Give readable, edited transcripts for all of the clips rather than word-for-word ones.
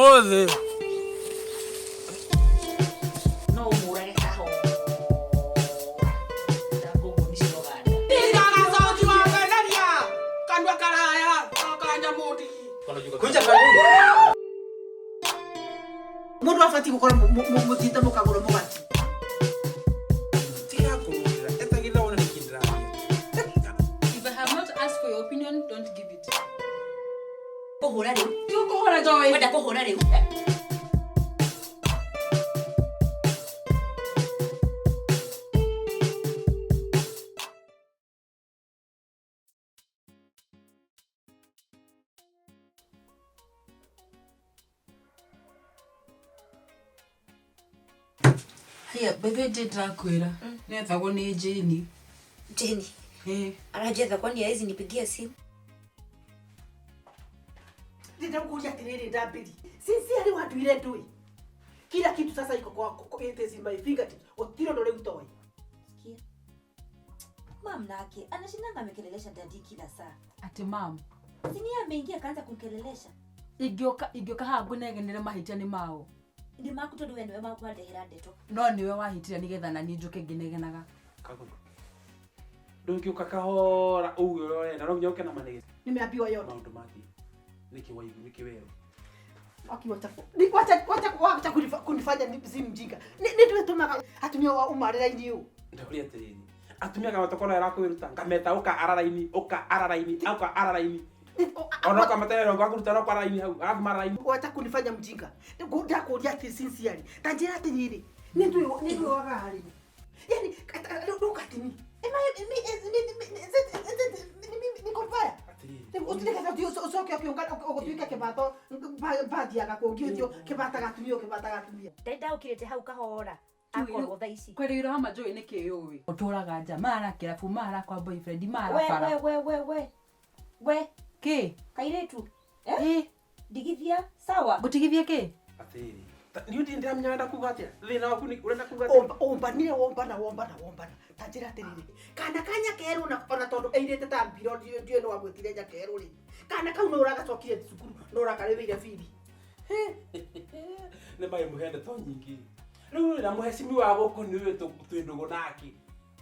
Ũmũthĩ No ũmũrage kahora. Ndakũguo nĩ ciroganda. Ndagacoki wa kenaria kanua karaya kanya mundi. Kunja kanuni. Mundu abati gukorwo muthiite mukagura mugati. Tiga kũrũĩra. Etagĩrĩra wone nĩkĩ ndĩraria. If I have not asked for your opinion, don't give it. Kũhũra rĩu. Kũhũra Joy. Wenda kũhũra rĩu. Haya, by the way, Jane ndĩrakwĩra. Nĩethagwo nĩ Jane. Jeni Eh. arajetha kwani hawezi nipigia simu? Ndĩrenda gũkũria atĩrĩrĩ ndambĩri sincerely wanduire ndũĩ kila kitu sasa iko kwa it is in my fingertips, gũtirĩ ũndũ rĩu toĩ. Sikia. Mam nake anashindanga amekelelesha dadi kila saa. Atĩ mam. Si ni yeye ameingia akaanza kumkelelesha. Ingĩũka haha ngũnegenere mahĩtia nĩ mao. Ni maku tondu we niwe wandehera ndeto. No nĩwe wahĩtire nĩgetha na niĩ njũke ngĩnegenaga. Kagũrũ. Ndũngĩũka kahora uge ũrĩa ũrenda no nginya ũke na manegene. Nimeambiwa yote. Maũndũ mathiĩ. Nĩkĩ waigua nĩkĩ werwo? Aki wacha ni wacha wacha wacha kunifanya ni si mjinga. Ni ndio tumaga atumia wa umarira ini u. Ndauria atĩrĩrĩ. Atumia kamata kona ĩrakwĩruta ngameta ũka araraini ũka araraini ũka araraini ona ũkameterera ũngĩ wakũruta no kwaraini hau arabu mararaini. Wacha kunifanya mjinga. Ndakuria ati sincerely. Ta njira atiriri. Ni ndio ni ndio waga hari. Yani look at me. Am I me is me me niko mbaya. Atĩrĩrĩ. Utireke ati ucoke ukiungana ugutuika kibato bathiaga kũngĩ ũtio kĩbataga atumia ũkĩbataga atumia. Ndari ndaũkirĩte hau kahora. Akorwo thaa ici. Kwerĩirwo hama Joy nĩkĩ ũĩ? Ũtũraga nja mara kĩrabu mara kwa boyfriend mara We bara. we we we we. We Kĩ? kairitu. Eh? Ĩ, Ndigithia sawa. ngũtigithie kĩ? Atĩrĩrĩ. Niĩ ndirĩ ndĩramenya ũrenda kuga atĩa. Thĩna waku nĩ ũrenda kuga atĩa? Ombanire wombana wombana wombana ta njĩra atĩrĩrĩ kana ka nyakerũ na ona tondũ ĩirĩte ta mbiro ndiũĩ nĩ wamwĩtire nyakerũ rĩ kana kau no ũragacokire cukuru no ũrakarĩhĩire bithi. Nĩ magĩmũhe ndeto nyingĩ. Rĩu na mũhecimi wa gũkũ nĩ ũyũ twĩ ndũgũ nake.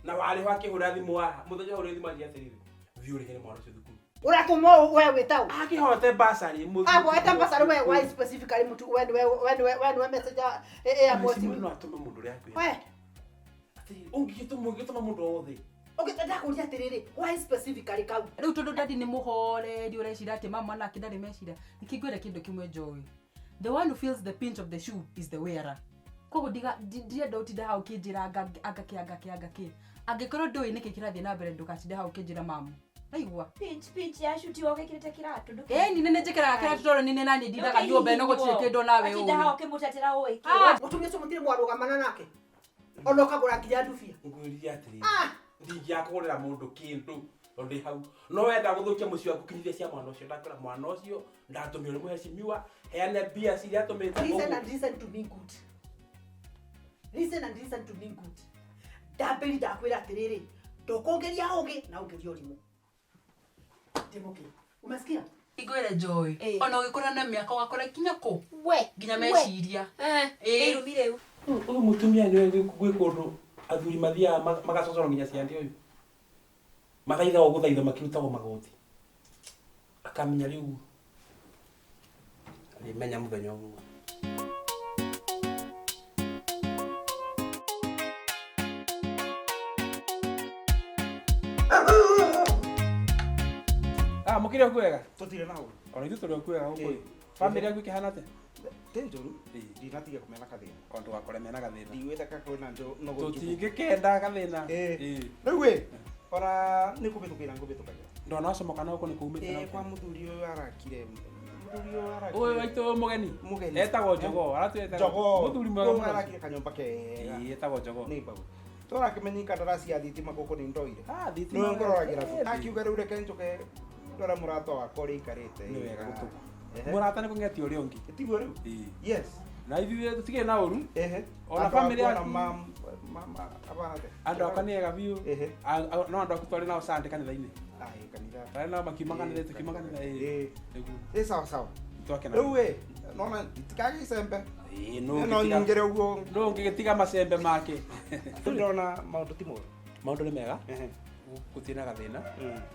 Na warĩ ho akĩhũra thimũ haha. Mũthenya ahũrire thimũ anjĩra atĩrĩrĩ. Thiĩ ũrĩhere mwana ũcio thukuru. Ũratũma we wĩtaũ Akĩhote basarĩ mũthuri. aboete mbasarĩ we why specifically mũtu we we we we we we message ya Mũhecimi mweci no atũme mũndũ ũrĩa akwĩra. we. Atĩrĩrĩ, ũngĩgĩtũma ũngĩtũma mũndũ o wothe. Okay, ndakũria atĩrĩrĩ why specifically kau. Rĩu tondũ dadi nĩ mũhoreri ũreciria atĩ mama nake ndarĩ meciria. Nĩkĩ ngwĩre kĩndũ kĩmwe Joy. The one who feels the pinch of the shoe is the wearer. Koguo ndirenda ũtinde hau ũkĩnjĩra anga anga kĩ anga kĩ anga kĩ. Angĩkorwo ndũĩ nĩkĩ kĩrathiĩ na mbere ndũgatinde hau ũkĩnjĩra mamu. Raigua? Pinch pinch ya shuti wogekirĩte kĩratũ ndũkĩ. Ĩĩ ni nĩ njĩkĩraga kĩratũ tondũ nĩ nani ndindaga nyũmba ĩno gũtirĩ kĩndũ nawe Atinda hau ũĩ. ũkĩmũtetera ũĩ kĩ. Ah! Mũtumia ũcio mũtirĩ mwarũgamana nake ona ũkagũra nginya ndubia. Ngwĩrire atĩrĩrĩ. Ah! Ndingĩakũgũrĩra mũndũ kĩndũ tondũ ndĩ hau. No wenda gũthũkia mũciĩ waku kinyithia cia mwana ũcio. Ndakwĩra mwana ũcio ndatũmire nĩ mũhecimiwa heane mbia ciria atũmĩte Listen ũguo. and listen to me good. Listen and listen to me good. Ndambĩri ndakwĩra atĩrĩrĩ ndũkũngeria ũgĩ na ũngeria ũrimũ. Ndĩmũkĩ. Umesikia? Ngwĩre Joy, Ĩ. ona ũgĩkũra na mĩaka ũgakũra kinya kũ? We. Nginya we. meciria. Eh. Ĩ. Nĩ irumi rĩu. Ũyũ mũtumia nĩwe gwĩ kũndũ athuri mathiaga magacocorwo nginya ciande ũyũ. Mathaithagwo gũthaitha makĩrutagwo magoti. Akamenya rĩu arĩmenya mũthenya ũmwe. Ah, mũkĩrĩ o kwega? Tũtirĩ na ũru. Ona ithuĩ tũrĩ o kwega gũkũ. Ĩ. Bamĩrĩ yaku ĩkĩhana atĩa? Ti njũru. Ĩ. Ndinatiga kũmena kathĩna. O ndũgakore mena gathĩna. Ndigwĩte ka kwĩna nũgũ njũku. Tũtingĩkenda gathĩna. Ĩ. Ĩ. Rĩu ĩ, ona nĩ kũbĩtũkĩra ngũbĩtũkagĩra. Ndona wacomoka na gũkũ nĩ kũumĩte na Ĩ, kwa gũkũ. mũthuri ũyũ arakire. Mũthuri ũyũ arakire. Ũyũ waitũ mũgeni. Mũgeni. Etagwo Jogoo. Aratwĩta Jogoo. Mũthuri mwega Ũyũ mũno. arakire kanyũmba kega. Ĩ, etagwo Jogoo. Nĩ mbau. Tũrakĩmenya kandaraci ya thitima gũkũ nĩ ndoire. Ah, thitima. Nĩwe ngũroragĩra tu. Ĩ, Akiuga rĩu reke njũke ndore mũrata wakwa ũrĩa aikarĩte. Nĩ wega gũtũma. Ehe. Mũrata nĩ kũng'etia ũrĩa ũngĩ. Tiguo rĩu? Ĩ. Yes. Na ithuĩ tũtikĩrĩ na ũru. Ehe. Ona Andũ famĩlĩ aku ona yaku. abana atĩa? Andũ akwa nĩ ega biũ. Ehe. No andũ aku twarĩ nao Sunday kanitha-inĩ. Ai, kanitha. Twarĩ nao makiuma kanitha tũkiuma kanitha. Ĩ. Ĩ. Nĩguo. Ĩ, sawa sawa. Twakena. Rĩu ĩ nona itikage icembe. Ĩĩ No no nyingĩre ũguo. No ũngĩgĩtiga macembe make. Ndĩrona maũndũ ti moru. Maũndũ nĩ mega. Ehe. Gũtirĩ na gathĩna.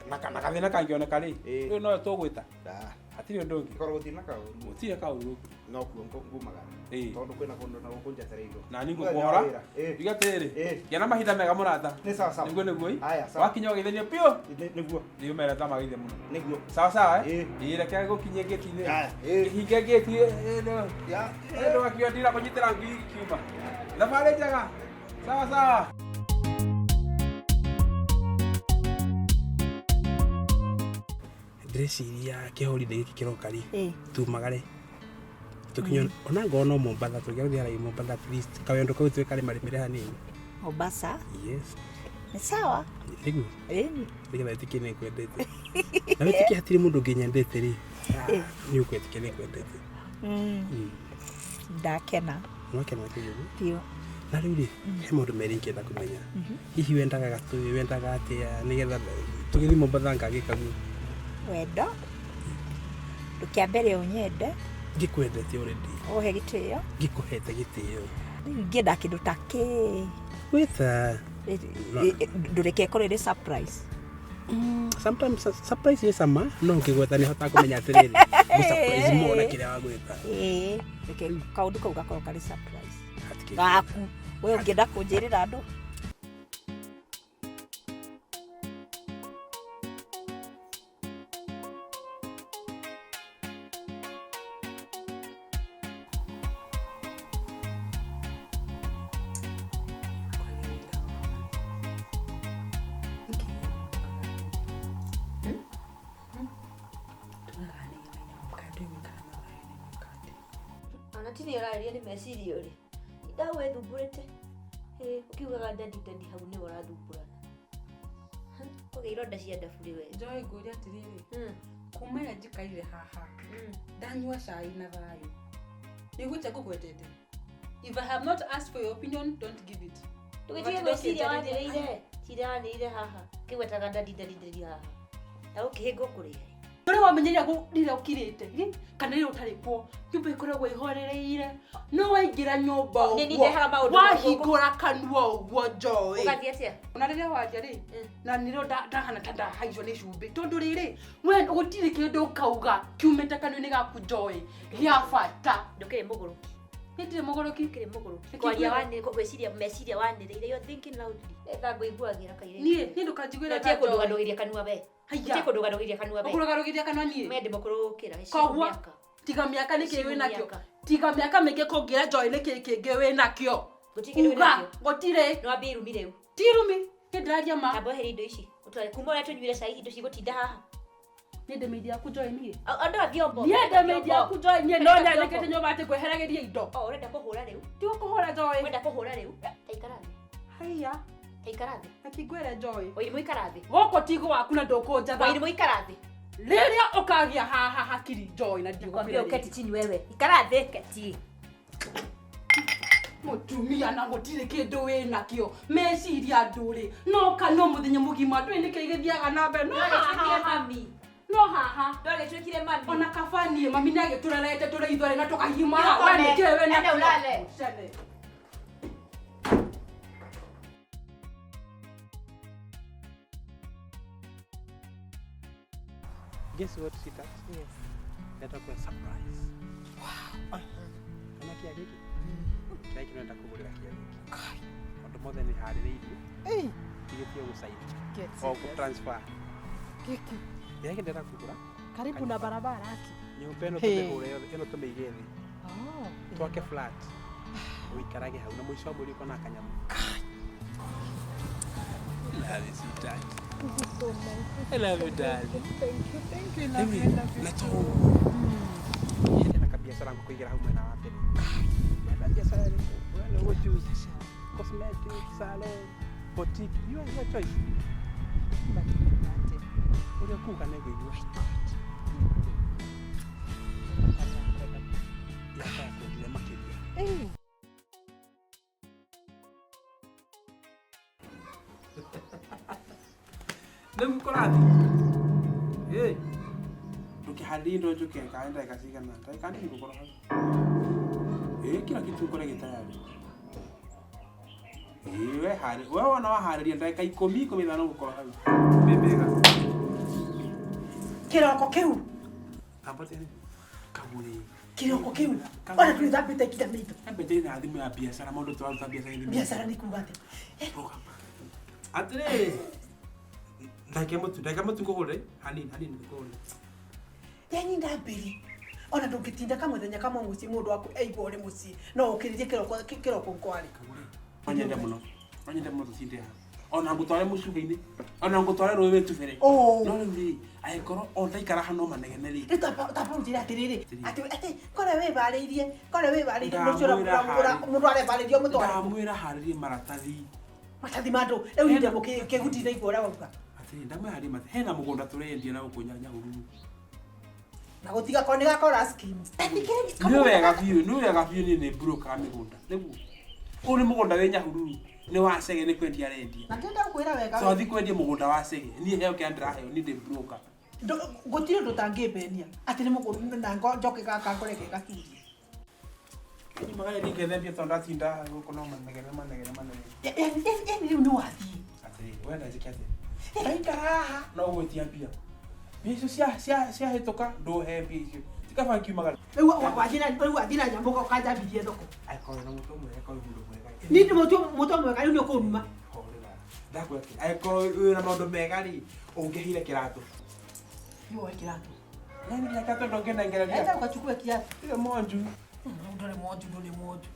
Na gathĩna kangĩoneka rĩ, Ĩĩ. rĩu noyo tũgwĩta. Ah, Hatirĩ ũndũ ũngĩ. Korwo gũtirĩ na kaũru. Gũtirĩ kaũru. No kuo ngumagara. Ĩĩ. Tondũ kwĩna kũndũ na gũkũ njetereirwo. Na niĩ Mũthenya wa ngũkũhora. wĩra. Ĩĩ. Ndiga atĩrĩrĩ. Ĩĩ. Gĩa na mahinda mega mũrata. Nĩ sawa sawa. Nĩguo nĩguo. Haya, sawa. Wakinya ũgeithanie biũ. Nĩguo. Nĩ ũmere ta mageithie mũno. Nĩguo. Sawa sawa eh? Ĩĩ. Ĩĩ reke ngũkinyie ngĩti-inĩ. Haya, ĩĩ. Hinge ngĩti ĩno. Ya. Ĩno wakiuga ndirakũnyitĩra ngui ikiuma. Thabarĩ njega. Sawa sawa. Ndĩreciria kĩholiday gĩkĩ kĩroka rĩ Ĩĩ. tumagare tũkinye ona ngorwo no Mombatha tũngĩgĩthiĩ harĩa Mombatha at least kawendo kau twĩkarĩmarĩmĩre hanini. Mombasa Yes. nĩ sawa. Nĩguo. Ĩni. Nĩgetha wĩtĩkie nĩ ngwendete. Na wĩtĩkie hatirĩ mũndũ ũngĩ nyendete rĩ. Nĩ ũkwĩtĩkia nĩ ngwendete. Ndakena Nwakena kĩguũ. biũ. Na rĩu rĩ, he maũndũ merĩ ingĩenda kũmenya. Hihi wendaga gatũĩ, wendaga atĩa nĩgetha tũgĩthiĩ Mombatha ngagĩka guo. Wendo ndũkĩambere ũnyende Ngĩkwendete already. ũhe gĩtĩo. Ngĩkũhete gĩtĩo. Rĩu ingĩenda kĩndũ ta kĩ Wĩta. ndũreke ĩkorwo ĩrĩ surprise. Sometimes surprise ĩ cama no ũngĩgweta nĩ hotaga kũmenya atĩrĩrĩ ngũ surprise more na kĩrĩa wagwĩta. Ĩĩ, reke kaũndũ kau gakorwo karĩ surprise Hatikĩ- gaku we ũngĩenda kũnjĩrĩra andũ. Ona ti nĩ ũrarĩria nĩ meciria ũrĩ tinda wĩthumbũrĩte. Ũkiugaga dadi dadi hau nĩwe ũrathumbũrana. Kũgĩa ironda cia ndaburĩ we. Joy ngũria atĩrĩrĩ kuma ĩrĩa njikarire haha ndanyua cai na thayũ nĩguo ngũgwetete. If I have not asked for your opinion, don't give it. Ndũgĩtige gwĩciria wanĩrĩire tinda wanĩrĩire haha kĩgwetaga dadi dadi dadi haha na ũkĩhĩngwo kũrĩa. Ũrĩa wamenyeria rĩrĩa ũkirĩte ĩ, kana rĩrĩa ũtarĩ kuo nyũmba ĩkoragwo ĩhorereire no waingĩra nyũmba Nĩ niĩ ndehaga maũndũ wahingũra kanua ũguo Joy. Ũgathiĩ atĩa? Ona rĩrĩa waria rĩ na nĩrĩo ndahana ta ndahaicwo nĩ cumbĩ tondũ rĩrĩ we gũtirĩ kĩndũ ũkauga kiumĩte kanua-inĩ gaku Joy gĩa bata. Ndũkĩrĩ mũgũrũki. Nĩ ndirĩ mũgũrũki. Ndũkĩrĩ mũgũrũki. Nĩkĩ Kwaria ngwĩra? wanĩrĩire gwĩciria meciria wanĩrĩire you're thinking loudly. Etha ngũiguagĩra kairĩtu. Niĩ ndũkanjiguĩre Ũtige kũndũganũgĩria kanua we. Haiya. Ũtige kũndũganũgĩria kanua we. Ũkũrũgarũgĩria kanua niĩ. Mende mũkũrũ gũkĩra heshimu Koguo mĩaka. tiga mĩaka nĩ kĩĩ wĩnakĩo. Mĩaka. Tiga mĩaka mĩingĩ kũngĩra Joy nĩ kĩĩ kĩngĩ wĩnakĩo. Gũtirĩ kĩndũ Uga wĩnakĩo. gũtirĩ. No wambie irumi rĩu. Ti irumi. Nĩ ndĩraria ma. Tamba weherie indo ici. Ũtware kuma ũrĩa tũnyuire cai indo cigũtinda haha. Niĩ ndĩ maid yaku Joy niĩ. Andũ a vyombo. Niĩ ndĩ maid yaku Joy niĩ no Ũrenda nyandĩkĩte vyombo. nyũmba atĩ ngweheragĩrie indo. Oh, ũrenda kũhũra rĩu? Ti gũkũhũra Joy. Ũrenda kũhũra rĩu? Ta ikara thĩ. Haiya. Ta ikara thĩ. Reke ngwĩre Joy. Wairimu ikara thĩ. Gũkũ ti gwaku na ndũkũnjatha. Wairimu ikara thĩ. Rĩrĩa ũkagĩa haha hakiri Joy na Nakwambia ndigũkwĩra uketi chini wewe. Ikara thĩ keti. Mũtumia na gũtirĩ kĩndũ wĩnakĩo meciria ndũrĩ no kanua mũthenya mũgima ndũĩ nĩkĩ gĩthiaga na mbere no haha mami. no haha Ndwagĩtuĩkire mami. ona kaba niĩ mami nĩagĩtũrerete tũrĩ ithuerĩ na tũkagimara Ũkome. we nĩkĩ wĩnakĩo? Enda ũlale. Ũcene. Guess what, sweetheart? Yes. Nenda kwa surprise. Wow. Kana kia gĩkĩ? Kĩrĩa kĩrenda kũgũrĩra kĩa gĩkĩ. Maũndũ mothe nĩ harĩrĩirie. Tigĩtie gũcaini. O gũ transfer. Gĩkĩ. Kĩrĩa kĩ ndĩrenda kũgũra? Karibu na barabara aki. Nyũmba ĩno Hey. tũmĩhũre yothe, ĩno tũmĩige thĩ. Oh. Twake flat. Ũikarage hau na mũico wa mweri ũkona kanyamũ. Love you, sweetheart. I love you, darling. Thank you, thank you. Love you, love you. Na to hena kabiacara ngũkũigĩra hau mwena wa mbere. Wenda biacara ĩrĩkũ? We nĩ ũgũ choose. Cosmetic, salon, boutique, you have your choice. Ũrĩa ũkuga nĩ ngũigua. Yakwa yakwendire makĩria. Rĩu kũrathiĩ. Ĩ. Tukiharĩria indo njũke kana ndagĩka cigana ndagĩka nini ngũkorwo hau. Ĩĩ kila kitu ngore gĩ tayari. Ĩĩ we harĩ we wona waharĩria ndagĩka 10 15 ngũkorwo hau. Bebega. Kĩroko kĩu. Ambate kagure. Kĩroko kĩu. Ona twĩthambĩte nginya maitho. Ambete na thimũ ya biacara maũndũ tũraruta biacara thimũ. Biacara nĩ kuga atĩa? Atĩrĩ. Ndagĩka mũtu ngũgũre hanini hanini ngũgũre. Yani ndambĩri. Ona ndũngĩtinda kamũthenya kamwe mũciĩ mũndũ waku aigua ũrĩ mũciĩ no ũkĩrĩrie kĩroko kĩroko nkwari. No nyende mũno. No nyende mũno tũtinde haha. Ona ngũtware mũcuha-inĩ. Ona ngũtware rũĩ wĩtubĩre. No rĩu rĩ, angĩkorwo o ndaikara haha no manegene rĩ. Rĩu tamba ũnjĩre atĩrĩrĩ, atĩ atĩ kore wĩbarĩirie, kore wĩbarĩirie mũciĩ mũndũ arebarĩria ũmũtware. Ndamwĩra harĩrie maratathi. Maratathi ma ndũ, rĩu niĩ ndĩ kĩguti ndaigua ũrĩa wauga. Atĩrĩ, ndamwĩra harĩrie maratathi. Hena mũgũnda tũrendia na gũkũ Nyahururu. Na gũtigakorwo nĩ gakora schemes. Nĩ wega biũ, nĩ wega biũ niĩ nĩ broker mĩgũnda. Nĩguo. Ũyũ nĩ mũgũnda wĩ Nyahururu. Nĩ wa Chege nĩ kwendia arendia. Na ndĩrenda gũkwĩra wega. Twathi kwendia mũgũnda wa Chege. Niĩ heo kĩrĩa ndĩraheo, niĩ ndĩ broker. Gũtirĩ ũndũ ũtangĩmbenia atĩ nĩ mũgũnda na njoke gaka ngore ge gacurie. Nyumaga rĩngĩ ngethambia tondũ ndatinda gũkũ no manegene manegene manegene. Yani rĩu nĩ wathiĩ. Atĩrĩ, wenda njĩke atĩa? Ndaikara haha no ũgwĩtia mbia. Mbia icio ciahĩtũka ndũhe mbia icio. Ti kaba ngiumaga. Rĩu wathiĩ na nyamũ ũkanjambithie thoko. Angĩkorwo na mũtwe mwega, korwo mũndũ mwega. Niĩ ndĩ mũtwe mwega rĩu nĩ ũkũnuma. Horera. Ndakwĩra atĩrĩ, angĩkorwo wĩna maũndũ mega rĩ, ũngĩheire kĩratũ. Nĩ woe kĩratũ. Yani nginya kĩratũ ndũngĩnengereria. Enda ũgachukue kiatu. Tiga monju. Ndũrĩ monju, ndũrĩ monju.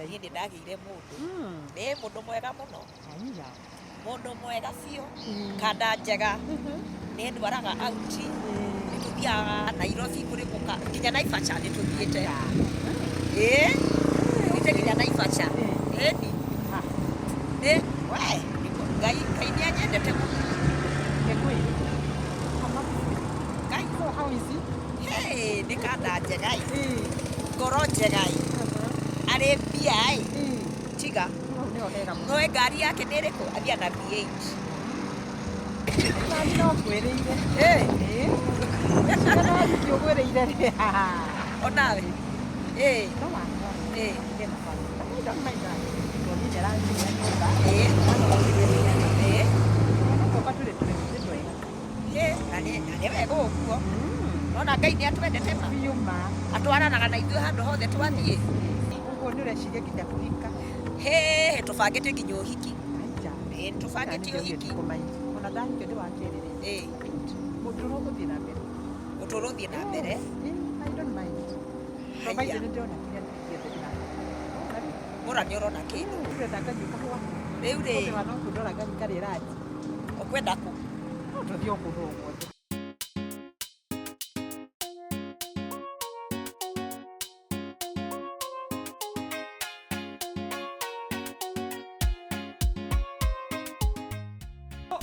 Niĩ ndĩ ndagĩire mũndũ. Nĩ mũndũ mwega mũno. Mũndũ mwega biũ. Kanda njega. Nĩ ndwaraga out. Nĩ tũthiaga Nairobi kũrĩ mũka nginya Naivasha nĩ tũthiĩte. Ĩĩ. Tũthiĩte nginya Naivasha. Ĩni. Nĩ we Ngai Ngai nĩ anyendete mũno. Ngai. How is he? Hey, nĩ kanda njega ĩ. Ngoro njega ĩ. Arĩ mbia ĩ. Tiga. No ngari yake nĩ ĩrĩkũ? Athiaga na V8. Nani no ngwĩrĩire. Ĩĩ. No hiki ũgwĩrĩire rĩ. Onawe. Ĩĩ. No wakwa. Ĩĩ. I don't mind that. Tondũ nĩ aranjĩra nyũmba. Ĩĩ. Ĩĩ. Tũka tũrĩ tũrĩ twega. Ĩĩ, na nĩ wega ũguo. Nona Ngai nĩ atwendete ma. Biũ ma. Atwaranaga na ithuĩ handũ hothe twathiĩ. Ũguo nĩ ũreciria nginya kũhika. Hĩ, tũbangĩte nginya ũhiki. Ĩĩ, tũbangĩte ũhiki. Ona ndahikio nĩ wa kerĩ rĩ. Ĩĩ. Mũtũrũ ũthiĩ na mbere. Ũtũũro ũthiĩ na mbere. I don't mind. Provided nĩ ndĩrona kĩrĩa gĩothe ndĩrabatara. Mũra nĩ ũrona kĩndũ. Ndĩrenda nganyue kahũa. Rĩu rĩ. Ũthĩ wa no kũndora nganyue karĩ ranji. Ũkwenda kũ? No tũthiĩ o kũndũ o guothe.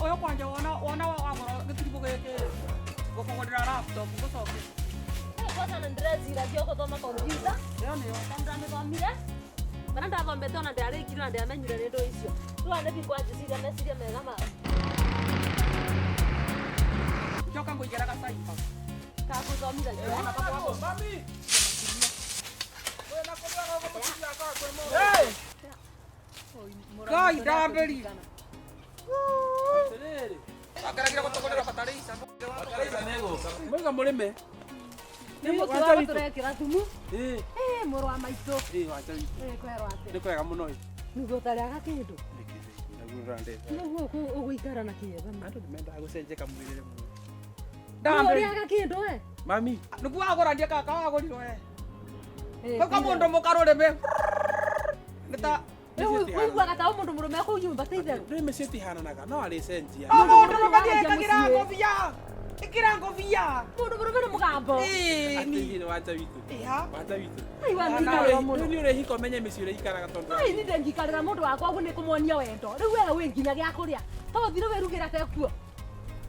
Ũyũ kwanja wona wona wagũra gĩtiribũ gĩkĩ ngũkũgũrĩra laptop ngũcoke. Kwanza na ndĩreciragia gũthoma computer. Ĩyo nĩyo. Tondũ ndamĩthomire. Bara ndathomete ona ndiarĩkirie na ndiamenyire nĩ ndũ icio. Rĩu aya nĩthi kwanjĩciria meciria mega ma. Njoka ngũigĩra gacaiba. Kagũthomithagia. Mami. Ngai ndambĩri. Agaragĩra gũtũgũrĩra bataraitha. Mwaiga mũrĩme. Nĩ mũtu wa tũrekĩra thumu. Ĩĩ. Ĩĩ mũrũ wa maitũ. Ĩĩ wanja witũ. Ĩĩ kwerwo atĩa. Nĩ kwega mũno ĩ. Nĩguo ũtarĩaga kĩndũ. Nĩguo ũgũikara na kĩeva. Andũ nĩ mendaga gũcenjia kamwĩrĩre mũno. Ndũrĩaga kĩndũ we. Mami. Nĩguo wagũra ndiĩ kaka wagũrirwo we. Kau kamũndũ mũkarũrĩme. Nĩ ta Ũiguaga ta mũndũ mũrũme kũu nyũmba ti itherũ. Ndũrĩme citihananaga no arĩcenjia. O mũndũ mũrũme nĩekagĩra ngũbia. Ikira ngobia. Mundu murume ni mugambo. Ĩĩ wanja witũ. Iya. Wanja witũ. Ai wa ngikarĩra mũno. Nĩ ũrehika ũmenye mĩciĩ ũrĩa ikaraga tondũ. Ai ni ndengikarĩra mũndũ wakwa ũguo nĩ kũmuonia wendo. Rĩu we wĩ nginya gĩa kũrĩa. To ũthire wĩrugĩra tekuo.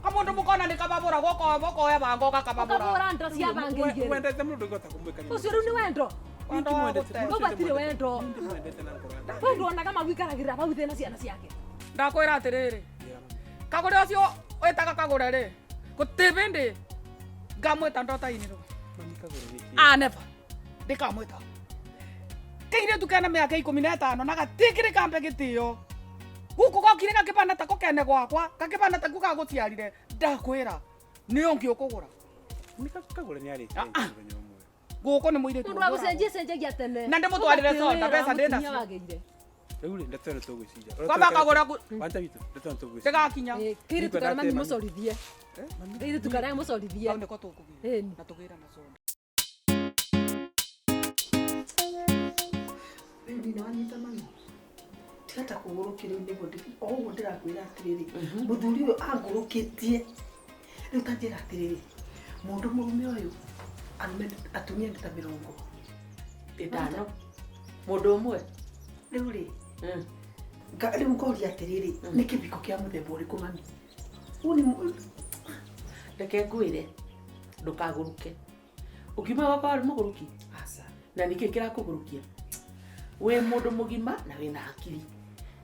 Kamundu mukona ni kababura goko boko ya bango kakababura. Ukabura nda cia bangi igĩrĩ. Wendete mũndũ ndũngĩhota kũmwĩka. Ũcio rĩu nĩ wendo. Wendo wa gũte. Rĩu gatirĩ wendo. Ndimwendete na ngoro yakwa. We nduonaga magũikaragĩrĩra bau thĩ na ciana ciake. Ndakwĩra atĩrĩrĩ. Kagũre ũcio wĩtaga kagũre rĩ. Gũtirĩ bĩndĩ ngamwĩta ndota-inĩ rĩu. Mami kagũre nĩkĩ? Ah, never. Ndikamwĩta. Kairĩtu kena mĩaka 15 na gatikĩrĩ kambe gĩtĩo. Gũkũ gokire gakĩbana ta kene gwakwa, gakĩbana ta gũciarire. Ndakwĩra nĩ ũngĩ ũkũgũra. Nĩ kagũre nĩ arĩtie Ah, ah. mũthenya ũmwe. Gũkũ nĩ mũirĩtu. Mũndũ wa gũcenjia cenjagia tene. Na ndĩmũtwarĩre soda, mbeca ndĩ nacio. Wagĩire. Rĩu rĩ ndeto ĩno tũgwĩciria. Kwamba kagũra Wanja witũ ndeto ĩno tũgwĩciria. ndĩgakinya. Kairĩtu karĩa mami mũcorithie. Kairĩtu karĩa mũcorithie. Hau nĩko tũkũgĩra. Ĩni. Na tũgĩre na soda. Rĩu nina wanyita mami. Tiga ta kũgũrũkĩra rĩu nĩguo o ũguo ndĩrakwĩra atĩrĩrĩ mũthuri ũyũ angũrũkĩtie. Rĩu ta njĩra atĩrĩrĩ mũndũ mũrume ũyũ arũme atumia nĩ ta 50. Mũndũ ũmwe. Rĩu rĩ rĩu ngoria atĩrĩrĩ nĩ kĩbiko kĩa mũthemba ũrĩkũ mami? Ũũ nĩ Reke ngwĩre ndũkagũrũke. Ũkiuma gwakwa warĩ mũgũrũki? Aca. Na nĩkĩ kĩrakũgũrũkia? Wĩ mũndũ mũgima na wĩna hakiri.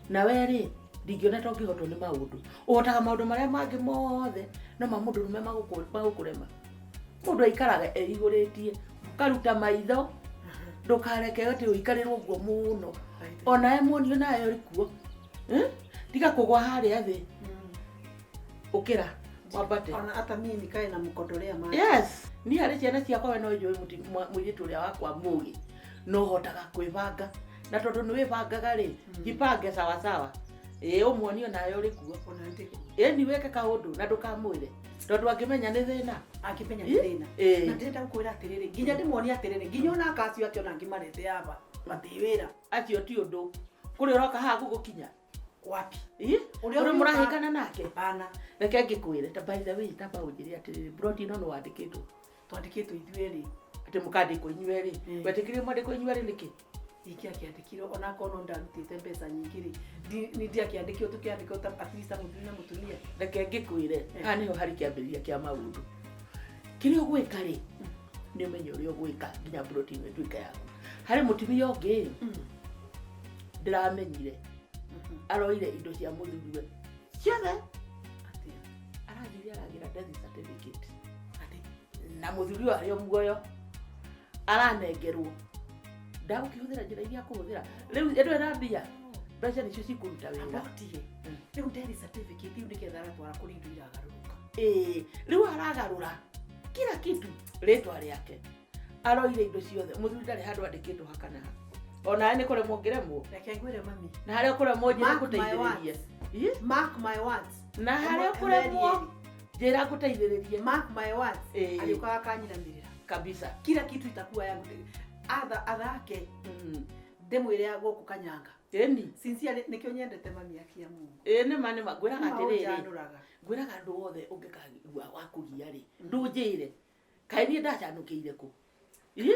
Na we rĩ ndingĩona ta ũngĩhotwo nĩ maũndũ. Ũhotaga maũndũ marĩa mangĩ mothe no ma mũndũ rũme magũkũrema. Mũndũ aikaraga erigũrĩtie, ũkaruta maitho, ndũkareke atĩ ũikarĩrwo ũguo mũno. Onawe muonio nawe ũrĩ kuo. Tiga kũgwa harĩa thĩ. Ũkĩra wambate. Ona hata mimi nikae na mkondorea macho. Yes, niĩ harĩ ciana ciakwa we no njũĩ mũirĩtu ũrĩa wakwa mũgĩ no hotaga kwĩbanga na tondũ nĩ wĩbangaga rĩ jipange sawa sawa. Ĩĩ ũmuonio nawe ũrĩ kuo. Ona ndĩ kuo. Ĩni wĩke kaũndũ na ndũkamwĩre tondũ angĩmenya nĩ thĩna. Angĩmenya nĩ thĩna. Na ndĩrenda gũkwĩra atĩrĩrĩ nginya ndĩmuonie atĩrĩrĩ nginya ona aka acio ake ona ngĩmarete aba matirĩ wĩra. Acio ti ũndũ. Kũrĩ ũroka haha gũgũkinya. Wapi? Ũrĩa mũrahĩngana nake? Hapana. Reke ngĩkwĩre ta by the way tamba ũnjĩre atĩrĩrĩ plot ĩno nĩ wandĩkĩtwo. Twandĩkĩtwo ithuĩ erĩ. Atĩ mũkandĩkwo inyuĩ erĩ. Wetĩkĩrire mwandĩkwo inyuĩ erĩ nĩkĩ? Ingĩakĩandĩkirwo onakorwo no ndarutĩte mbeca nyingĩ rĩ ni ndiakĩandĩkirwo tũkĩandĩkwo ta at least mũthuri na mũtumia. Reke ngĩkwĩre haha nĩho harĩ kĩambĩrĩria kĩa maũndũ. Kĩrĩa ũgwĩka rĩ nĩ ũmenye ũrĩa ũgwĩka nginya plot ĩno ĩtuĩke yaku. Harĩ mũtumia ũngĩ ndĩramenyire aroire indo cia mũthuriwe ciothe. Arathire aragĩra death certificate na mũthuri ũyũ arĩ o muoyo aranengerwo. Ndagũkĩhũthĩra njĩra iria akũhũthĩra. Rĩu ĩno ĩna mbia mbeca nĩcio cikũruta wĩra. Rĩu death certificate rĩu nĩgetha aratwara kũrĩ indo iragarũrũka. Ĩĩ rĩu aragarũra kila kitu rĩtwa rĩake. Aroire indo ciothe. Mũthuri ndarĩ handũ andĩkĩtwo ha kana ha. Onawe nĩ kũremwo ũngĩremwo. Reke ngwĩre mami. Na harĩa ũkũremwo njĩra ngũteithĩrĩrie. Mark my words. Na harĩa ũkũremwo njĩra ngũteithĩrĩrie. Mark my words. Agĩũkaga akanyinamĩrĩra. Kabisa. Kila kitu itakuwa yangu. Atha athake. Ndĩmwĩre gũkũ Kanyanga. Ĩni. Sincerely nĩkĩo nyendete mami akia Mungu. Ĩĩ nĩ ma nĩ ma ngwĩraga atĩrĩrĩ. Ũnjanũraga. Ngwĩraga andũ othe ũngĩkagua wa kũgia rĩ. Ndũnjĩre. Kaĩ niĩ ndacanũkĩire kũ? Ĩ?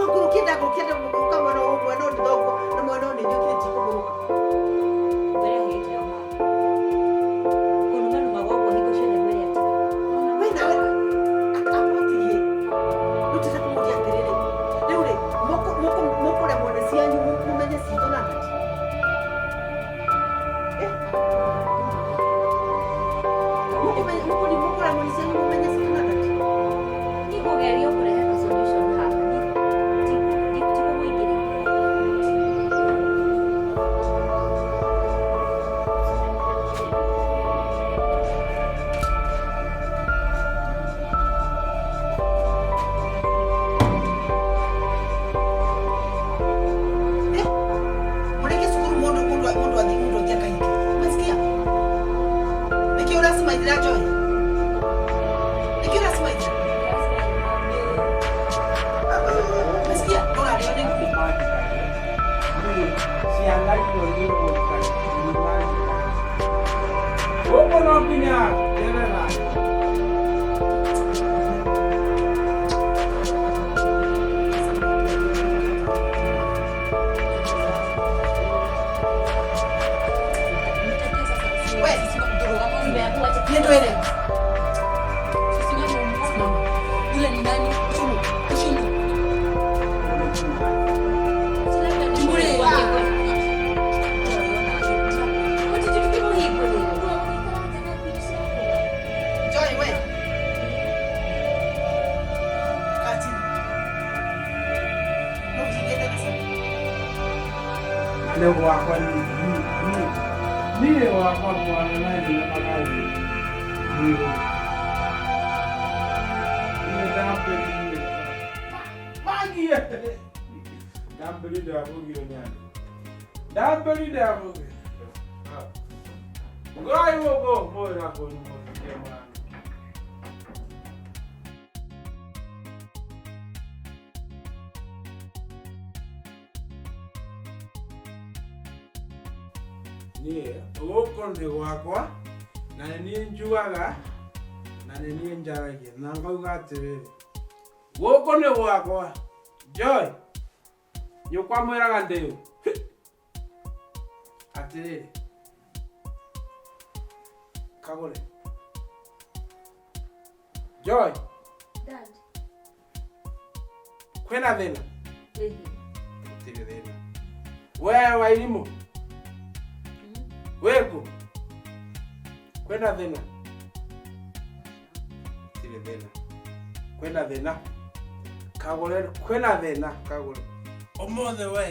Ngũrũkie ndangũrũkia ndagũka mwena ũyũ mwena ũyũ nĩ thoguo na mwena ũyũ nĩ njũkire ndikũgũrũka. Mwĩre hĩndĩ ĩyo ma. Kũnumanuma gũkũ hingo ciothe mwĩre atige. We nawe akwatigie. Rĩu tũte kũmũria atĩrĩrĩ, rĩu rĩ mũkũremwo nĩ cianyu mũmenye citũ na ndati. Mũkũremwo nĩ cianyu mũmenye citũ na ndati. Niĩ ngũgeria kũrehe ka solution haha. Ti kũmũingĩrĩra. Mũrĩkie cukuru mũndũ mũndũ mũndũ athiĩ mũndũ athiĩ akahike. Umesikia? Nĩkĩ ũracimaithĩra Joy? Nĩkĩ ũracimaithĩra? Umesikia? Ndũrarĩo nĩ ngui. Ciana icio nĩgũikara gũkũ no nginya ngerera. We, nĩ ndwĩre. Yule ni nani? Ushumu. Ushumu. Timure. Joy, we. Kaa chini. No ũhinge ndirica. Nĩ gwakwa niĩ gwakwa mwana na nĩ magathiĩ. Niĩ ndambĩrĩirie. Magie. Ndambĩrĩirie ndabũgio nĩ andũ. Ndambĩrĩirie ndabũgio. Ngai gũkũ mwĩra kũnyua mwana. Niĩ gũkũ nĩ gwakwa na nĩ niĩ njugaga na nĩ niĩ njaragia na ngauga atĩrĩrĩ gũkũ nĩ gwakwa. Joy, nyũkwa mwĩraga ndĩũ atĩrĩrĩ kagũre. Joy, Dad. kwĩna thĩna? Ĩhĩ. Gũtirĩ thĩna. We Wairimũ, wĩkũ? Kwĩna thĩna? Gũtirĩ thĩna. Kwĩna thĩna? Kagũre, kwĩna thĩna kagũre. Ũmũthĩ we.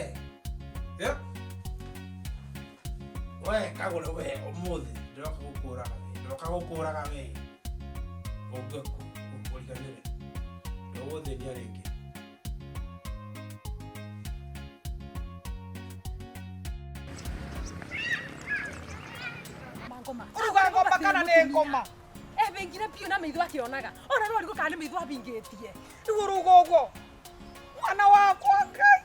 Yep. We kagũre we ũmũthĩ ndĩroka gũkũraga we. Ndĩroka gũkũraga we. Ũngĩku ũriganĩre. Ndũgũthĩnia rĩngĩ. Ũruga ngoma kana nĩ ngoma? Ebingire biũ na maitho akĩonaga. Ona no arigwo kana nĩ maitho abingĩtie. Rĩu ũruga ũguo. Mwana wakwa Ngai.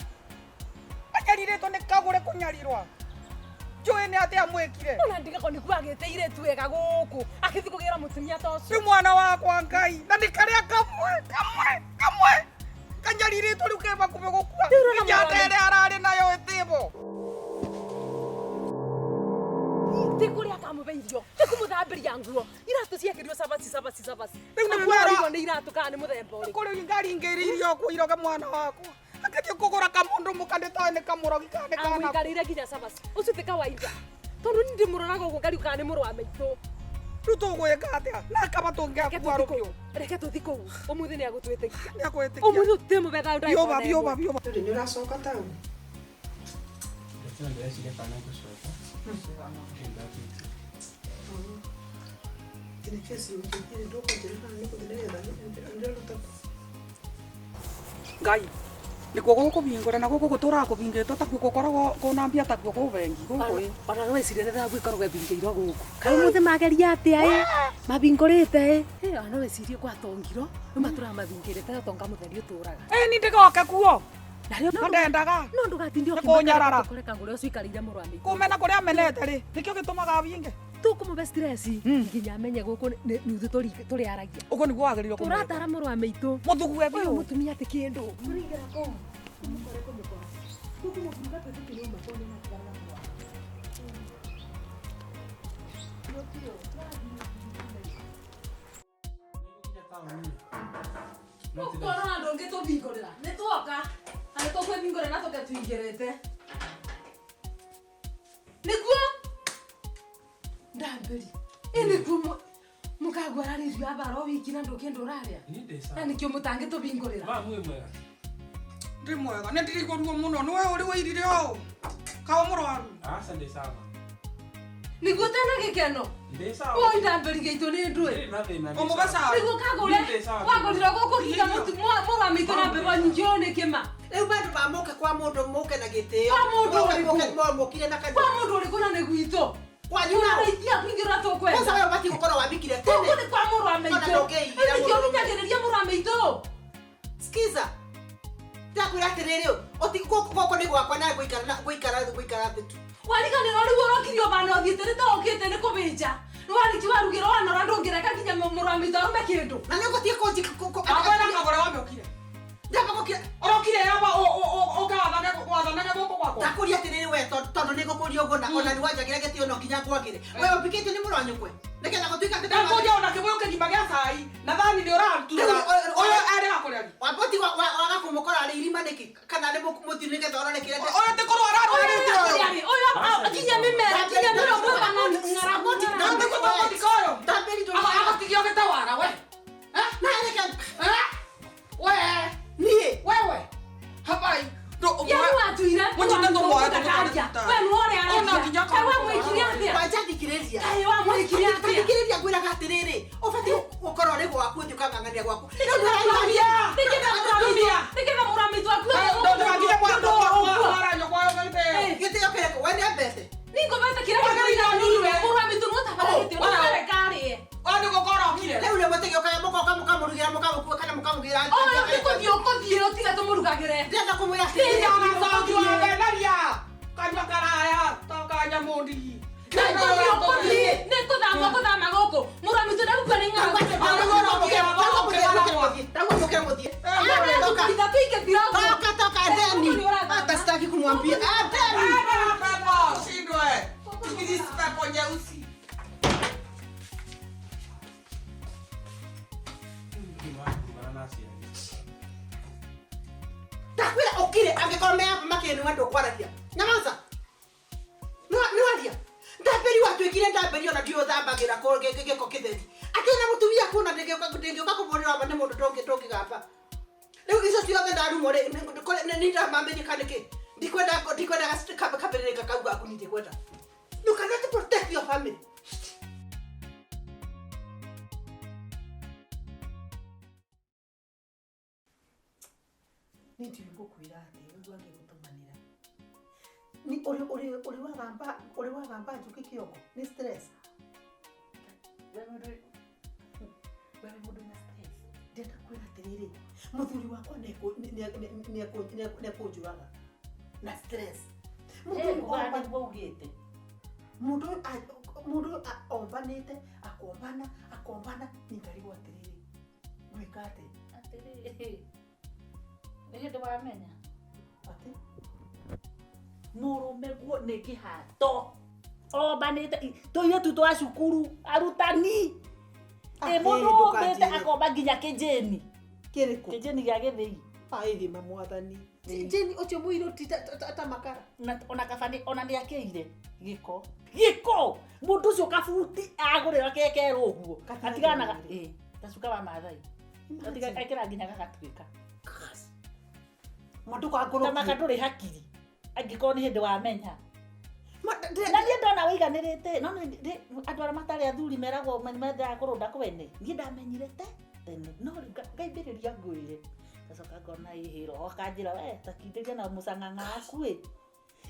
Anyarirĩtwo nĩ kagũre kũnyarirwa. Njũĩ nĩ atĩa mwĩkire. Ona ndigako nĩkuo agĩte irĩtu wega gũkũ. Akĩthiĩ kũgĩra mũtumia ta ũcio. Rĩu mwana wakwa Ngai. Na nĩ karĩa kamwe kamwe kamwe. Kanyarirĩtwo rĩu ke hakuhĩ gũkua. Nginya ndere ararĩ nayo ĩtĩbo. Ti kũrĩa akamũhe irio, ti kũmũthambĩria nguo. Iratũ ciekĩrirwo cabaci cabaci cabaci. Rĩu nĩ Ona no kwera. arigwo nĩ iratũ kana nĩ mũthemba ũrĩkũ. Kũrĩ ngaringĩrĩirio kuo iroge mwana wakwa. Akĩthiĩ kũgũra kamũndũ mũka ndĩtoĩ nĩ kamũrogi kana nĩ kana. Amũikarĩire nginya cabaci. Ũcio ti kawaida. Tondũ niĩ ndĩmũroraga ũguo ngarigwo kana nĩ mũrũ wa maitũ. Rĩu tũgwĩka atĩa? Na kaba tũngĩakua rũkĩũ. Reke tũthiĩ kũu. Ũmũthĩ nĩ agũtwĩtĩkia. Nĩ agwĩtĩkia. Ũmũthĩ tũtimũbe thayũ Biũba biũba biũba. Rĩu nĩ ũracoka taũni? Ndĩreciria ndĩreciria kana ngũcoka. Nĩndakĩtie. Ngai nĩkuo gũkũbingũra na gũkũ gũtũraga kũbingĩtwo takuo gũkoragwo kũna mbia takuo kũu bengi gũkũ ĩ. Ona no wĩcirie thabu ĩkoragwo ĩbingĩirwo gũkũ. Kaĩ ũmũthĩ mageria atĩa ĩ? Mabingũrĩte ĩ? Ona no wĩcirie gwatongirwo, rĩu matũraga mabingĩrĩte gatonga mũtheri ũtũraga. Ĩ ni ndĩgoke kuo. Na rĩo No ndendaga. No ndũgatinde Nĩ kũnyarara. ũkĩmaka kagũre ũcio ũikarĩire mũrũ wa maitũ. Kũmena kũrĩa amenete rĩ, nĩkĩo gĩtũmaga abinge. Tũkũmũbe stress nginya amenye gũkũ nĩ ithuĩ tũrĩaragia. Ũguo nĩguo wagĩrĩirwo kũmwĩka. Tũratara mũrũ wa maitũ. Mũthugue Ũyũ biũ. mũtumia ti kĩndũ. Tũrĩingĩra kũu. Tũmũkore kũmũkora. Tũkũmũburuga twĩtĩkĩre uma tondũ nĩ atigana na kũrwara. Biũ biũ. Tũkorwo ndũngĩtũhingũrĩra. Nĩ tuoka. Na nĩ tũkwĩhingũrĩra na tũke tũingĩrĩte. Nĩguo ndambĩri. Ĩ nĩguo mũkagwararĩrio athara o wiki na ndũkĩndũ ũrarĩa. Na nĩkĩo mũtangĩtũhingũrĩra. Ma mwĩ mwega. Ndĩ mwega nĩ ndirigwo ruo mũno nĩwe ũrĩ wairire ũũ kawa mũrwaru. Aca ndĩ sawa. Nĩguo tena gĩkeno. Ndĩ sawa. Oi ndambĩri gĩitũ nĩ ndũĩ. Ndirĩ na thĩna. Ũmũbe sawa. Nĩguo kagũre wagũrire gũkũ nginya mũrwa maitũ na mbembe nyingĩ ũũ nĩ kĩma. Rĩu bandũ ba mũke kwa mũndũ mũke na gĩtĩo. Kwa mũndũ ũrĩkũ? Mũkire na kanua. Kwa mũndũ ũrĩkũ na nĩ gwitũ. Kwanyu nao. Ũrĩithia kũingĩra tũkwenda. Kwanza wewe ũbatiĩ gũkorwo wambikire tene. Gũkũ nĩ kwa mũrũ wa maitũ. Ona ndũngĩigĩra Nĩkĩo mũndũ. ũhinyagĩrĩria mũrũ wa maitũ. Skiza. Ndakwĩra atĩrĩrĩ, gũkũ nĩ gwakwa na ngũikara thĩ tu. Wariganĩrwo rĩu ũrokirio bana ũthiĩte nĩ ta ũkĩte nĩ kũbĩnja. Nĩ warĩki warugĩrwo wanora ndũngĩreka nginya mũrũ wa maitũ arume kĩndũ. Na nĩ ũgũthiĩ kũnji Akwenda kagũra wamĩũkire. Ndamba gũkira. Ũrokire yamba ũka wathanage gũkũ gwakwa. Ndakũria atĩrĩrĩ we tondũ nĩ ngũkũria ũguo na ona nĩ wanjagĩra gĩtĩo no nginya ngwagĩre. We ũmbikĩte nĩ mũrũ wa nyũkwe. Nĩgetha gũtuĩka atĩ Ndakũria ona kĩbũyũ kĩgima gĩa cai na thani nĩ ũratura. Ũyũ erĩga kũrĩa. Wambũti waga kũmũkora arĩ irima nĩkĩ kana nĩ mũthiru nĩgetha ũrore kĩrĩa. Ũyũ ti kũrwara arwarĩte ũyũ. Ũyũ nginya mĩmera nginya mĩromo kana ng'aragu. Ndambĩri ndũ. Agũtigia ũgĩte wara we. Na reke. We. Niĩ. Wewe. Habai. Yaani watuire Mũnyite tũmware tũmũgataria. We nĩwe ũrĩa aragia. Kaĩ wamwĩkire atĩa? Kwanja thikĩrĩria. Kaĩ wamwĩkire atĩa? Thikĩrĩria ngwĩraga atĩrĩrĩ, ũbatiĩ gũkorwo ũrĩ gwaku ũthiĩ ũkang'ang'ania gwaku. Nĩgetha mũrũ wa maitũ akue. Ndũgakinya mwana nyũkwa Gĩtĩo kĩrĩkũ? We nĩambete. Nĩngũbete kĩrĩa kĩrĩa mũrũ wa maitũ nĩwe ũtabara gĩtĩo. Ndũkareka arĩe. Ũyũ nĩ gũkorwo okire. Rĩu rĩ mũtigĩũkaga mũgoka mũkamũrugĩra mũkamũkua kana mũkamũgĩra. Ũyũ nĩ kũthiĩ ũkũthiĩ ũtige tũmũrugagĩre. Ndĩrenda kũmwĩra atĩrĩrĩ. Benaria. Kanyua karaya ta ka nyamũ ndigi. Nĩ kũthiĩ ũkũthiĩ nĩ kũthama kũthama gũkũ. Mũrũ wa maitũ ndagũkua nĩ ng'aragu. Ndagua mũkĩre mũthiĩ. Toka toka ndeni. Hata sitaki kumwambia. Ah, ndeni. Pepo, shindwe. Tikisi pepo nyeusi. Ndakwĩra ũkire angĩkorwo me makĩnua ndũkwaragia. Nyamaza. Nĩ waria. Ndambĩri watuĩkire ndambĩri ona ndiũ thambagĩra gĩko kĩtheri. Atĩ ona mũtumia kuona ndĩngĩũka kũbũrĩra aba nĩ mũndũ ndũngĩgamba. Rĩu icio ciothe ndarumwo rĩ nĩ ndamamenyeka nĩkĩ? Ndikwenda kabĩrĩrĩka kau gaku niĩ ndikwenda. You cannot protect your family. Nĩ ndiũĩ ngũkwĩra atĩ ũguo angĩgũtũmanĩra. Nĩ ũrĩ wagamba njũkĩ kĩongo nĩ stress. We mũndũ wĩna stress. Ndĩrenda kwĩra atĩrĩrĩ, mũthuri wakwa nĩekũnjũraga na stress. Nĩguo ugĩte. Mũndũ ombanĩte akombana akombana niĩ ngarigwo atĩrĩrĩ gwĩka atĩ. Atĩrĩrĩ. Nĩ hĩndĩ wamenya. Atĩ? Mũrũme guo nĩ kĩhato. Ombanĩte tũirĩtu twa cukuru arutani. Ĩ mũndũ ombĩte akomba nginya kĩnjĩni. Kĩrĩkũ? Kĩnjĩni gĩa gĩthĩi. Aithima mwathani. Jeni ũcio mũirũ ti ta makara. Na ona kaba nĩ ona nĩ akĩire gĩko. Gĩko. Mũndũ ũcio kabuti agũrĩra kekerwo ũguo. Atiganaga ĩ ta cuka wa Maathai. Atiga ekĩra nginya gagatuĩka. Mũndũ kangũrũkie. Ta maka ndũrĩ hakiri. Angĩkorwo nĩ hĩndĩ wamenya. Na niĩ ndona wĩiganĩrĩte no andũ arĩa matarĩ athuri meragwo mendaga kũrũnda kwene. Niĩ ndamenyire te tene no rĩu ngaimbĩrĩria ngwĩre. Ngacoka ngona ĩhĩro akanjĩra we ta kindĩria na mũcang'ang'a waku ĩ.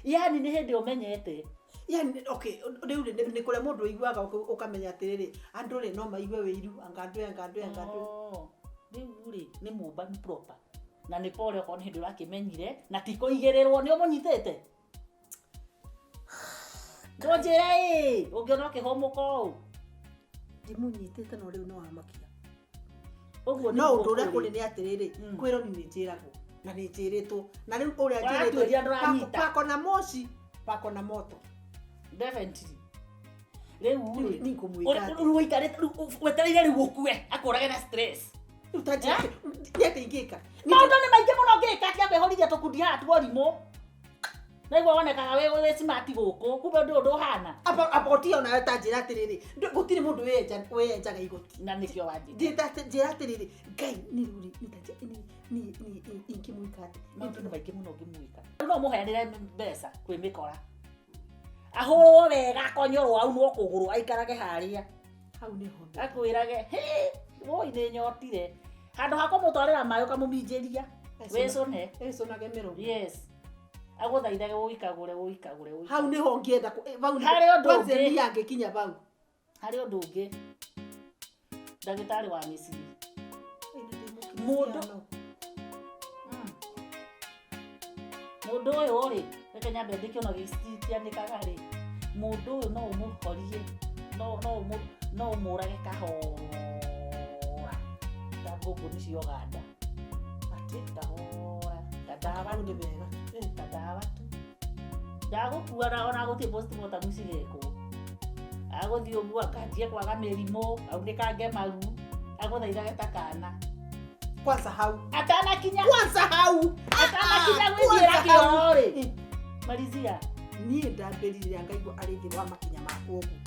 Yaani nĩ hĩndĩ ũmenyete. Yaani okay rĩu nĩ kũrĩa mũndũ ũiguaga ũkamenya atĩrĩrĩ andũ rĩ no maigue wĩiru anga andũ anga andũ anga andũ. Rĩu rĩ nĩ mũmbanu proper. Na nĩ pole okorwo nĩ hĩndĩ ũrakĩmenyire na ti kũigĩrĩrwo nĩ ũmũnyitĩte. Ndũnjĩre ĩ ũngĩona ũkĩhũmũka ũũ. Ndimũnyitĩte no rĩu no wamakia. Ũguo No ũndũ ũrĩa kũrĩ nĩ atĩrĩrĩ kwĩrwo nĩ njĩragwo. Na nĩ njĩrĩtwo na rĩu ũrĩa Ũratuĩria ndũranyita. pako na moshi pako na moto. Definitely. Rĩu rĩ Nĩ ngũmwĩka atĩa? rĩu ũikarĩte rĩu wetereire rĩu ũkue akũrage na stress. Rĩu ta njĩra nĩ atĩa ingĩka? Maũndũ nĩ maingĩ mũno ngĩka tia kwĩhorithia tũkundi haha tuorimũ. Naigua wonekaga wĩ smart gũkũ kumbe ũndũ ũyũ ndũhana. Amba ũtige onawe ta njĩra atĩrĩrĩ, gũtirĩ mũndũ wĩyenjaga igoti. Na nĩkĩo wanjĩra. Njĩra atĩrĩrĩ, Ngai nĩ rĩu rĩ, nĩ ta niĩ ingĩmwĩka atĩa? Maũndũ nĩ maingĩ mũno ũngĩmwĩka. Rĩu no ũmũheanĩre mbeca kwĩ mĩkora. Ahũrwo wega akonyorwo aunwo kũgũrũ aikarage harĩa. Hau nĩho. Akwĩrage, "Hĩ, woi nĩ nyotire." Handũ ha kũmũtwarĩra maĩ ũkamũminjĩria. Wĩcũne. Ĩcũnage mĩromo. Yes. Agũthaithage ũikagũre ũikagũre ũikagũre. Hau nĩho ngĩenda hau nĩho- Harĩ ũndũ kwanza ũngĩ. niĩ angĩkinya bau. Harĩ ũndũ ũngĩ. Ndagĩtarĩ wa mĩciĩ. Mũndũ Mũndũ ũyũ rĩ, reke nyambe ndĩke ona gĩcitianĩkaga rĩ, mũndũ ũyũ no ũmũhorie, no ũmũrage kahora ta ngũngũni cia Uganda. Atĩ? Kahora, ta ndawa Hau nĩ tu. wega. Ta ndawa tu. Ndagũkua na ona gũthiĩ postmortem cigekwo. Agũthiĩ ũguo akanjie kwaga mĩrimũ, aunĩkange maru, agũthaithage ta kana. Kwanza hau. Atanakinya. Kwanza hau. Atanakinya Ah, gwĩthiĩra kwanza hau. kĩoro rĩ. Malizia. Niĩ ndambĩrĩria ngaigua arĩ thĩ wa makinya makwa ũguo.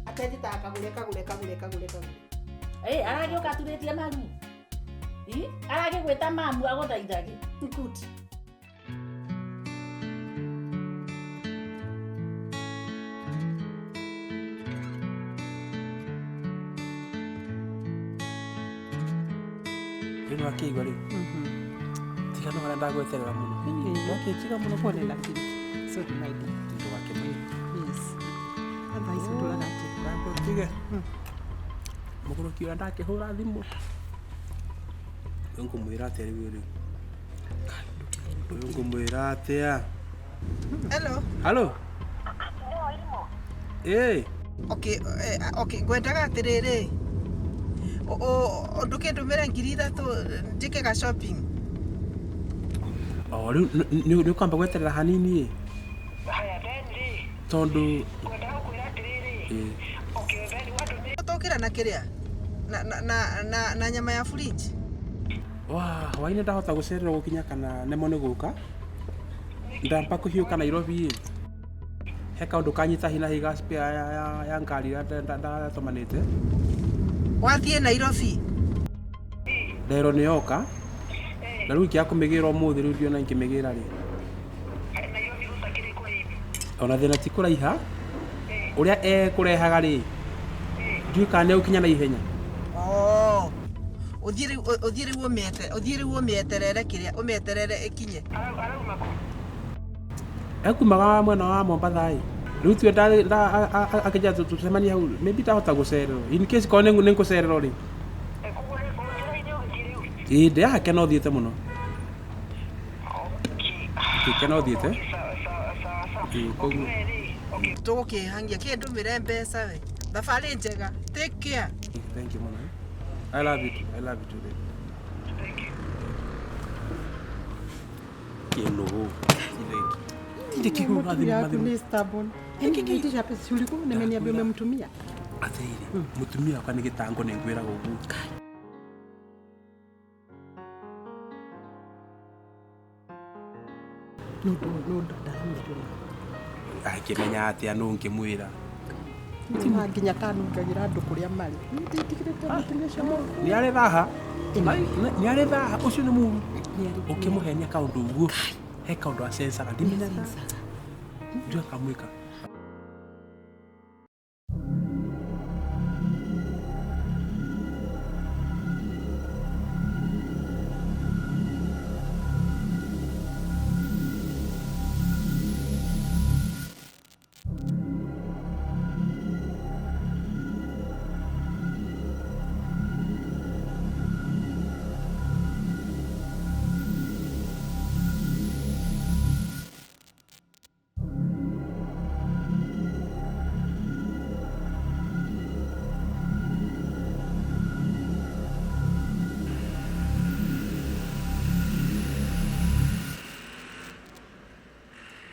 Atenjĩtaga kagũre kagũre kagũre kagũre kagũre. Ĩ, aragĩũka aturĩtie maru. Ĩ, aragĩgwĩta mamu agũthaithage. Good. Rĩu nĩ wakĩigua rĩu tiga no harĩa ndagweterera mũno. Wakĩnjiga mũno. Pole lakini. Sorry my dear. Nĩ wakĩmenya. Yes. Thaa ici ũtũraga atĩa? Wambe ũtige mũgũrũki ũrĩa ndakĩhũra thimũ rĩu ngũmwĩra atĩa rĩu rĩu rĩu ngũmwĩra atĩa? Hello. Halo. Ĩ. Okay, okay, ngwendaga atĩrĩrĩ, ndũkĩndũmĩre 3,000 njĩke ga shopping. O rĩu nĩ ũkwamba gweterera hanini ĩ tondũ ĩ Tũkĩra na kĩrĩa na nyama ya fridge. Wa hwainĩ ndahota gũcererwo gũkinya kana nemwo nĩ gũka ndamba kũhiũka Nairobi ĩ he kaũndũ kanyita hi na hi ga spare ya ngari ĩrĩa ndatũmanĩte. Wathiĩ Nairobi? Nderwo nĩ yoka na rĩu ingĩaga kũmĩgĩra ũmũthĩ rĩu ndiona ingĩmĩgĩra rĩ ona thĩna ti kũraiha ũrĩa ekũrehaga rĩ ndiũĩ kana nĩ egũkinya na ihenya. Oh. Ũthiĩ rĩu ũmĩete, ũthiĩ rĩu ũmĩeterere kĩrĩa, ũmĩeterere ĩkinye. Ekumaga mwena wa Mombatha ĩ rĩu tuwe akĩnjĩra tũcemanie hau maybe ndahota gũcererwo in case korwo nĩ ngũcererwo rĩ ĩ ndĩ haha kena ũthiĩte mũno kena ũthiĩte ĩ koguo Tũgũkĩhangia kĩndũmĩre mbeca we. Thabarĩ njega. Take care. Thank you mũno. I love you too. I love you too, baby. Kĩnũgũ. Tinde kĩhũra thimũ Yaku mathimũ. ni stubborn. Niitisha pesa si ulikuwa umeniambia umemtumia. Atĩrĩrĩ, mũtumia wakwa nĩ gĩtango nĩ ngwĩraga ũguo. No ndaramenya. Akĩmenya atĩa nũ ngĩmwĩra. Na nginya kanungagĩra andũ kũrĩa marĩ. Nditigĩrĩte mũtumia ũcio mũru. Nĩ arĩ thaha. Nĩ arĩ thaha ũcio nĩ mũru. Ũkĩmũhenia kaũndũ ũguo he kaũndũ acencaga ndimenyaga. Ndiũĩ akamwĩka.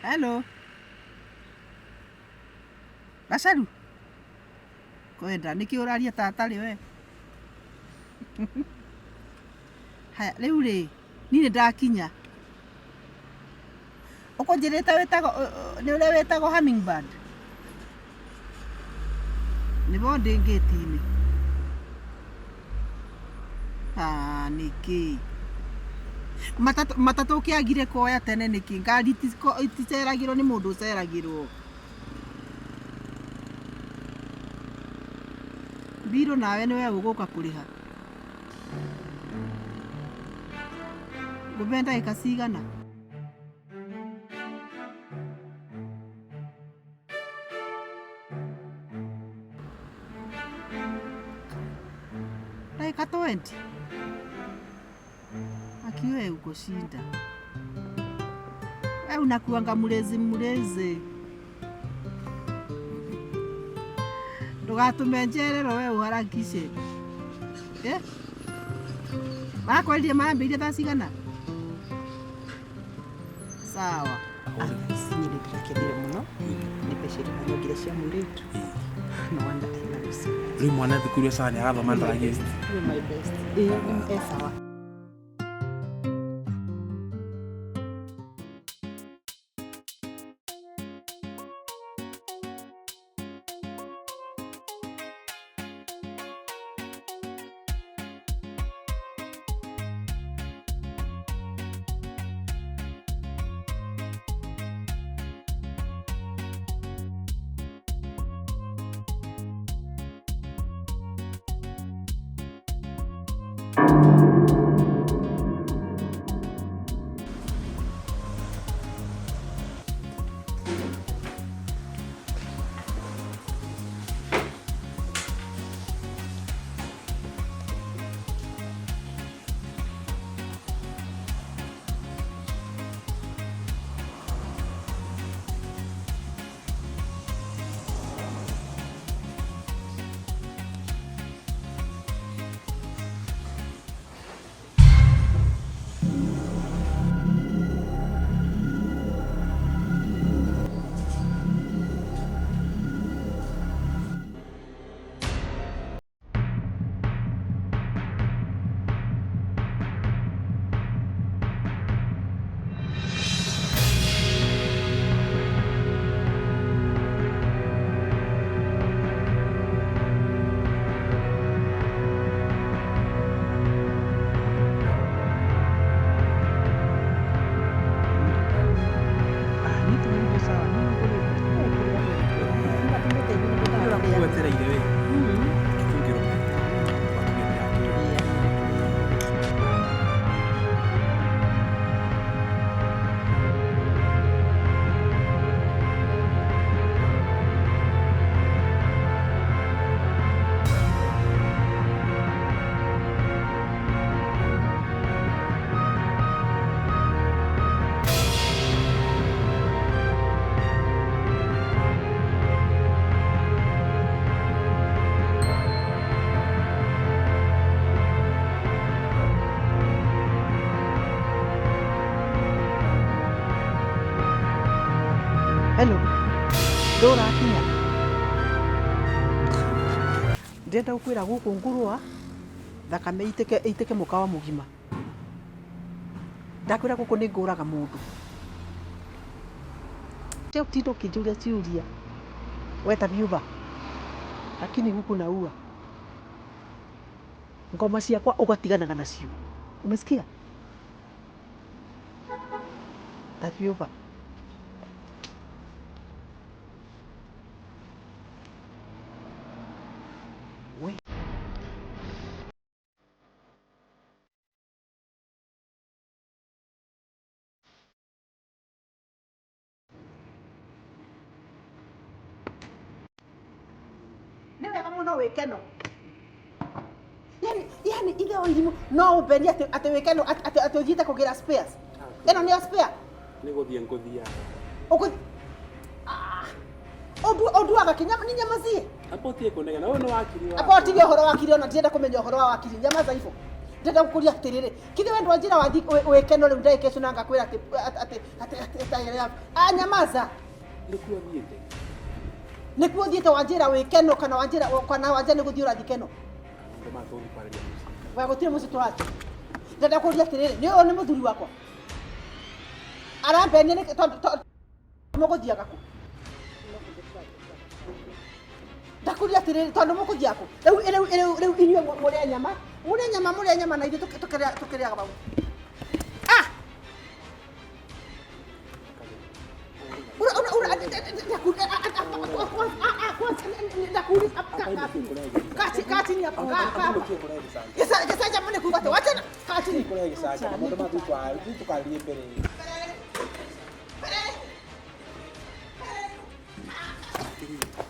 Hello. Gacaru. Kwenda nĩkĩ ũraria ta atarĩ we? Haya, rĩu rĩ, niĩ nĩ ndakinya. Ũkũnjĩrĩte wĩtagwo nĩ ũrĩa wĩtagwo hummingbird? Nĩbo ndĩ ngĩti-inĩ. Ah, nĩkĩ? Matatũ matatũ ũkĩagire kuoya tene nĩkĩ? Ngari iticeragĩrwo nĩ mũndũ ũceragĩrwo. Mbirũ nawe nĩwe ũgũka kũrĩha. Ngũbe ndagĩka cigana? Ndagĩka 20? Akiwe uko shinda. We unakuanga mlezi mlezi. Ndũgatũme njererwo we ũharakishe. Eh? Marakwendire marambĩrĩirie thaa cigana? Sawa. Ici niĩ nĩ ndĩrakenire mũno nĩ mbeca iria ũranyongire cia mũirĩtu. No wonder I love you so much. Rĩu mwana thukuru ĩ sawa nĩ arathoma ndaragia. You're my best. Ĩĩ, e sawa. Wetereire we. Gĩtungĩrwo. Hello. Ndũrakinya. Ndĩrenda gũkwĩra gũkũ ngũrũa thakame itĩke itĩke mũkawa mũgima. Ndakwĩra gũkũ nĩ ngũraga mũndũ. Tia ũtinda ũkĩnjũria ciũria. We ta biuba. Lakini huku naua. Ngoma ciakwa ũgatiganaga nacio. Umesikia? Ta biuba. We. Nĩ wega mũno wĩkeno. Yani, yani ithe wa irimũ no ũmbenie atĩ atĩ wĩkeno atĩ atĩ atĩ ũthiĩte kũgĩra spares. Ĩno nĩyo spare. Nĩ gũthiĩ ngũthiaga. Ũgũthi Ũnduaga kĩ nyama ni nyama cie. Amba ũtige kũnegena, ũyũ nĩ wakiri wa. Amba ũtige ũhoro wa kiri ona ndirenda kũmenya ũhoro wa wakiri nyama za ibo. Ndĩrenda gũkũria atĩrĩrĩ, kithe we ndwanjĩra wathi wĩkeno rĩu ndagĩka icio na ngakwĩra atĩ atĩ atĩ atĩ a nyamaza. Nĩkuo thiĩte. Nĩkuo thiĩte wanjĩra wĩkeno kana wanjĩra kana wanjĩra nĩ gũthiĩ ũrathiĩ keno. Maũndũ maya tũgũthiĩ kwarĩria mũciĩ. We gũtirĩ mũciĩ tũrathiĩ. Ndĩrenda kũria atĩrĩrĩ, nĩ ũyũ nĩ mũthuri wakwa. Arambenia nĩ tondũ mũgũthiaga kũ? Ndakũria atĩrĩrĩ, tondũ mũkũthiaga kũ? Rĩu rĩu rĩu rĩu inyuĩ mũrĩa nyama, mũrĩa nyama, mũrĩa nyama na ithuĩ tũkĩrĩaga vau. Ah! Ura ura ura kaa chini hapo, kaa kaa. Gĩcanjama nĩ kuuga atĩ wachana, kaa chini. Kũrehe gĩcanjama, maũndũ maya tũthiĩ tũkarĩrie mbere.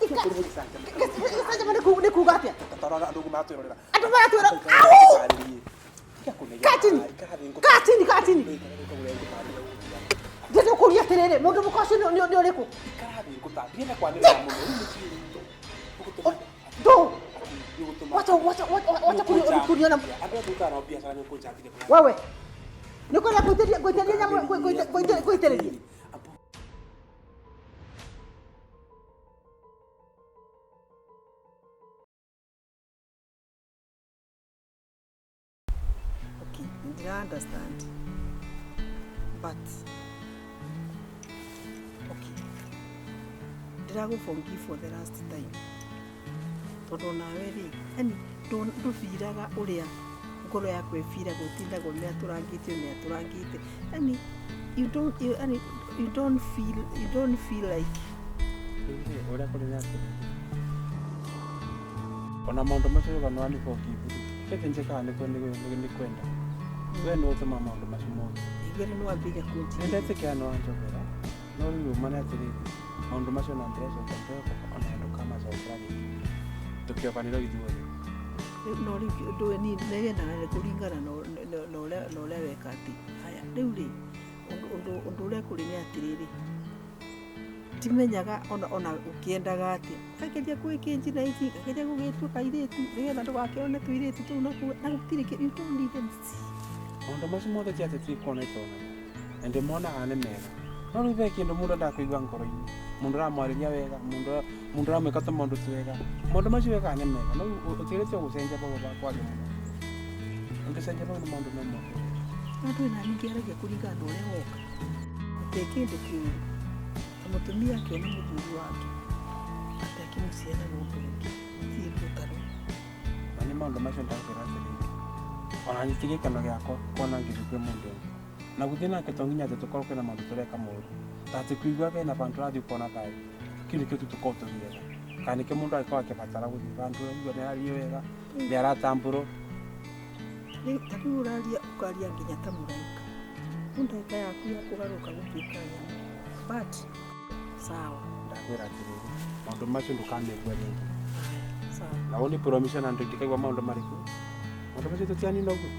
Gĩcanjama nĩ kuuga atĩa? Tarora andũ ũguo maratwĩrorera. Andũ maratwĩra au! Kaa chini. Kaa chini, kaa chini. Ndĩrenda kũria atĩrĩrĩ, mũndũ mũka ũcio nĩ ũrĩkũ? Ndĩrenda kwanĩrĩra mũno. Ndũ. Wacha wacha wacha kuniona. Andũ aya tũrutaga nao biacara nĩ ũkũnjambithia. Wewe. Nĩ ũkwenda ngũitĩrĩrie nyamũ ngũitĩrĩrie? Okay, ndira understand. But okay. Ndirago forgive for the last time. Tondũ nawe rĩ, yani ndũbiraga ũrĩa ngoro yaku ĩbiraga ũtindaga ũmĩatũrangĩte ũmĩatũrangĩte. Yani you don't you, yani, you don't feel you don't feel like ũrĩa kũrĩ nĩ atĩrĩrĩ. Ona maũndũ macio uga nĩ wani forgive rĩ, kĩndũ njĩkaga nĩ kwenda. We nĩ ũtũmaga maũndũ macio mothe. Igĩrĩ nĩ wambĩrĩria kũnjigĩrĩria. Nĩndetĩkĩra nĩ wanjogera, no rĩu ũma nĩ atĩrĩrĩ, maũndũ macio na ndĩrecoka ndĩroka ona ndũkamacokera rĩngĩ. Tũkĩohanĩra ithuothe. No rĩu ndũĩ niĩ nĩgendaga nĩ kũringana na ũrĩa weka atĩ. Haya, rĩu rĩ, ũndũ ũrĩa kũrĩ nĩ atĩrĩrĩ, ndimenyaga ona ũkĩendaga atĩa. Ngageria gwĩkĩnji na ici, ngageria gũgĩtua kairĩtu nĩgetha ndũgakĩone tũirĩtu tũu nakuo, na gũtirĩ kĩ, you don't even see. Maũndũ macio mothe ti atĩ tikuona itonaga, na ndĩmonaga nĩ mega. No rĩu he kĩndũ mũndũ endaga kũigua ngoro-inĩ. Mũndũ ũramwarĩria wega, mũndũ ũramwĩka tũmaũndũ twega. Maũndũ macio wekaga nĩ mega, no ũtigĩrĩte gũcenjia bau bakwaria mũno. Ũngĩcenjia bau nĩ maũndũ no moke. No ndũĩ nani ngĩaragia kũringana na ũrĩa woka. Gũtirĩ kĩndũ kĩũru. Na mũtumia akĩona mũthuri wake atĩ akĩmũciara mũndũ ũngĩ, gũtirĩ ũndũ ũtarĩ. Na nĩ maũndũ macio ndakwĩra atĩrĩrĩ, ona niĩ ti gĩkeno gĩakwa kuona ngĩthiĩ kwĩ mũndũ ũngĩ. Na gũthiĩ nake to nginya atĩ tũkorwo kwĩna maũndũ tũreka moru. Ta atĩ kũigua hena bandũ ũrathiĩ ũkona thayũ. Kĩu nĩkĩo tu tũkoragwo tũgĩetha. Kana nĩkĩo mũndũ angĩkorwo akĩbatara gũthiĩ bandũ ũraigua nĩ araria wega, nĩ aratambũrwo. Ta rĩu ũraria ũkaria nginya ta mũraika. Rĩu ndagĩka yaku ya kũgarũrũka gũtuĩka nyamũ. But sawa. Ndakwĩra atĩrĩrĩ, maũndũ macio ndũkamekua rĩngĩ. Sawa. Na ũni promise na ndikaigua maũndũ marĩkũ. Maũndũ macio tũtianina ũguo.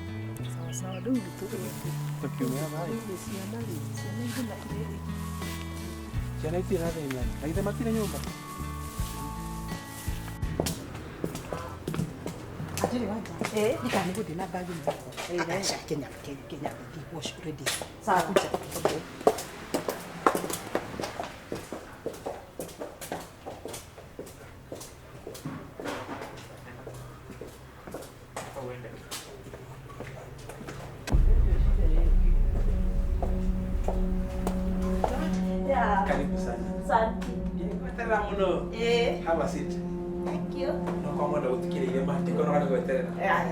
Sawa sawa, rĩu Tũkiumĩra thayũ. Rĩu ciana rĩ, ciana irĩ na irĩ. Ciana itirĩ na thĩna. Na githĩ matirĩ nyũmba? Atĩrĩ wanja. Ndikana nĩ gũthiĩ na bagi mũhuko. Akaca Kenya Kenya Kenya wash ready. Sawa. Kuja. Okay. Yeah. Karibu sana. Asante. Gweterera mũno. Have a seat. Thank you. No kwa mwenda gũthikĩrĩria ma ndikonoga nĩ gweterera. Yeah.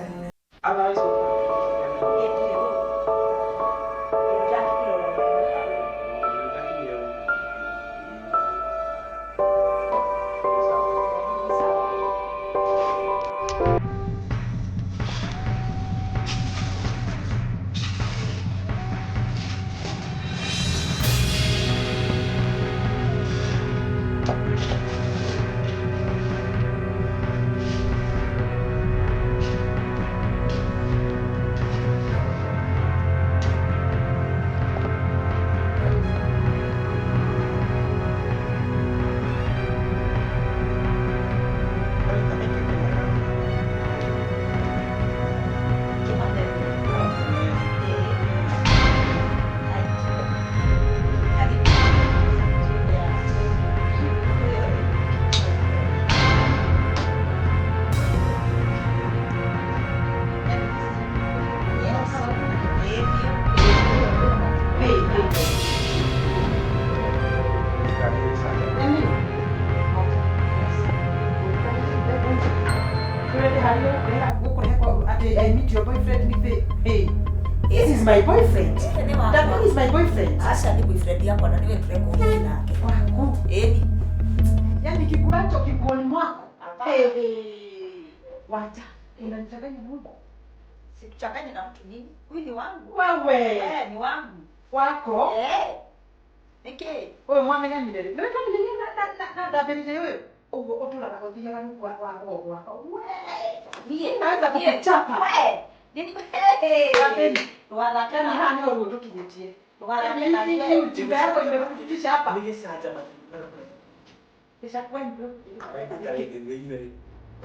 Otherwise, Boyfriend nĩ thĩ. Hey. This is my boyfriend. Nĩ wakwa. That is my boyfriend. Aca nĩ boyfriend yakwa na nĩwe tũreka ũhiki nake. Waku. Ĩni. Yaani kikuacho kiguoni mwako. Hey. Wacha. Unanichanganya na huyu. Sikuchanganye na mtu nini? Huyu ni wangu. Wewe. Eh, ni wangu. Wako. Eh. Nĩkĩ? Ũyũ mwamenyanire rĩ? Nĩwe twamenyanire na ndambĩrĩrie ũyũ. Ũguo ũtũraga gũthiaga kwa wa gwakwa. Niĩ Naweza kukuchapa. We. Nini? Hey. Ndambĩrĩrie. Ndũgathake Yaani na haha nĩho rĩu tũkinyĩtie. ndũgathake na Yaani hii ujinga yako imekufikisha hapa.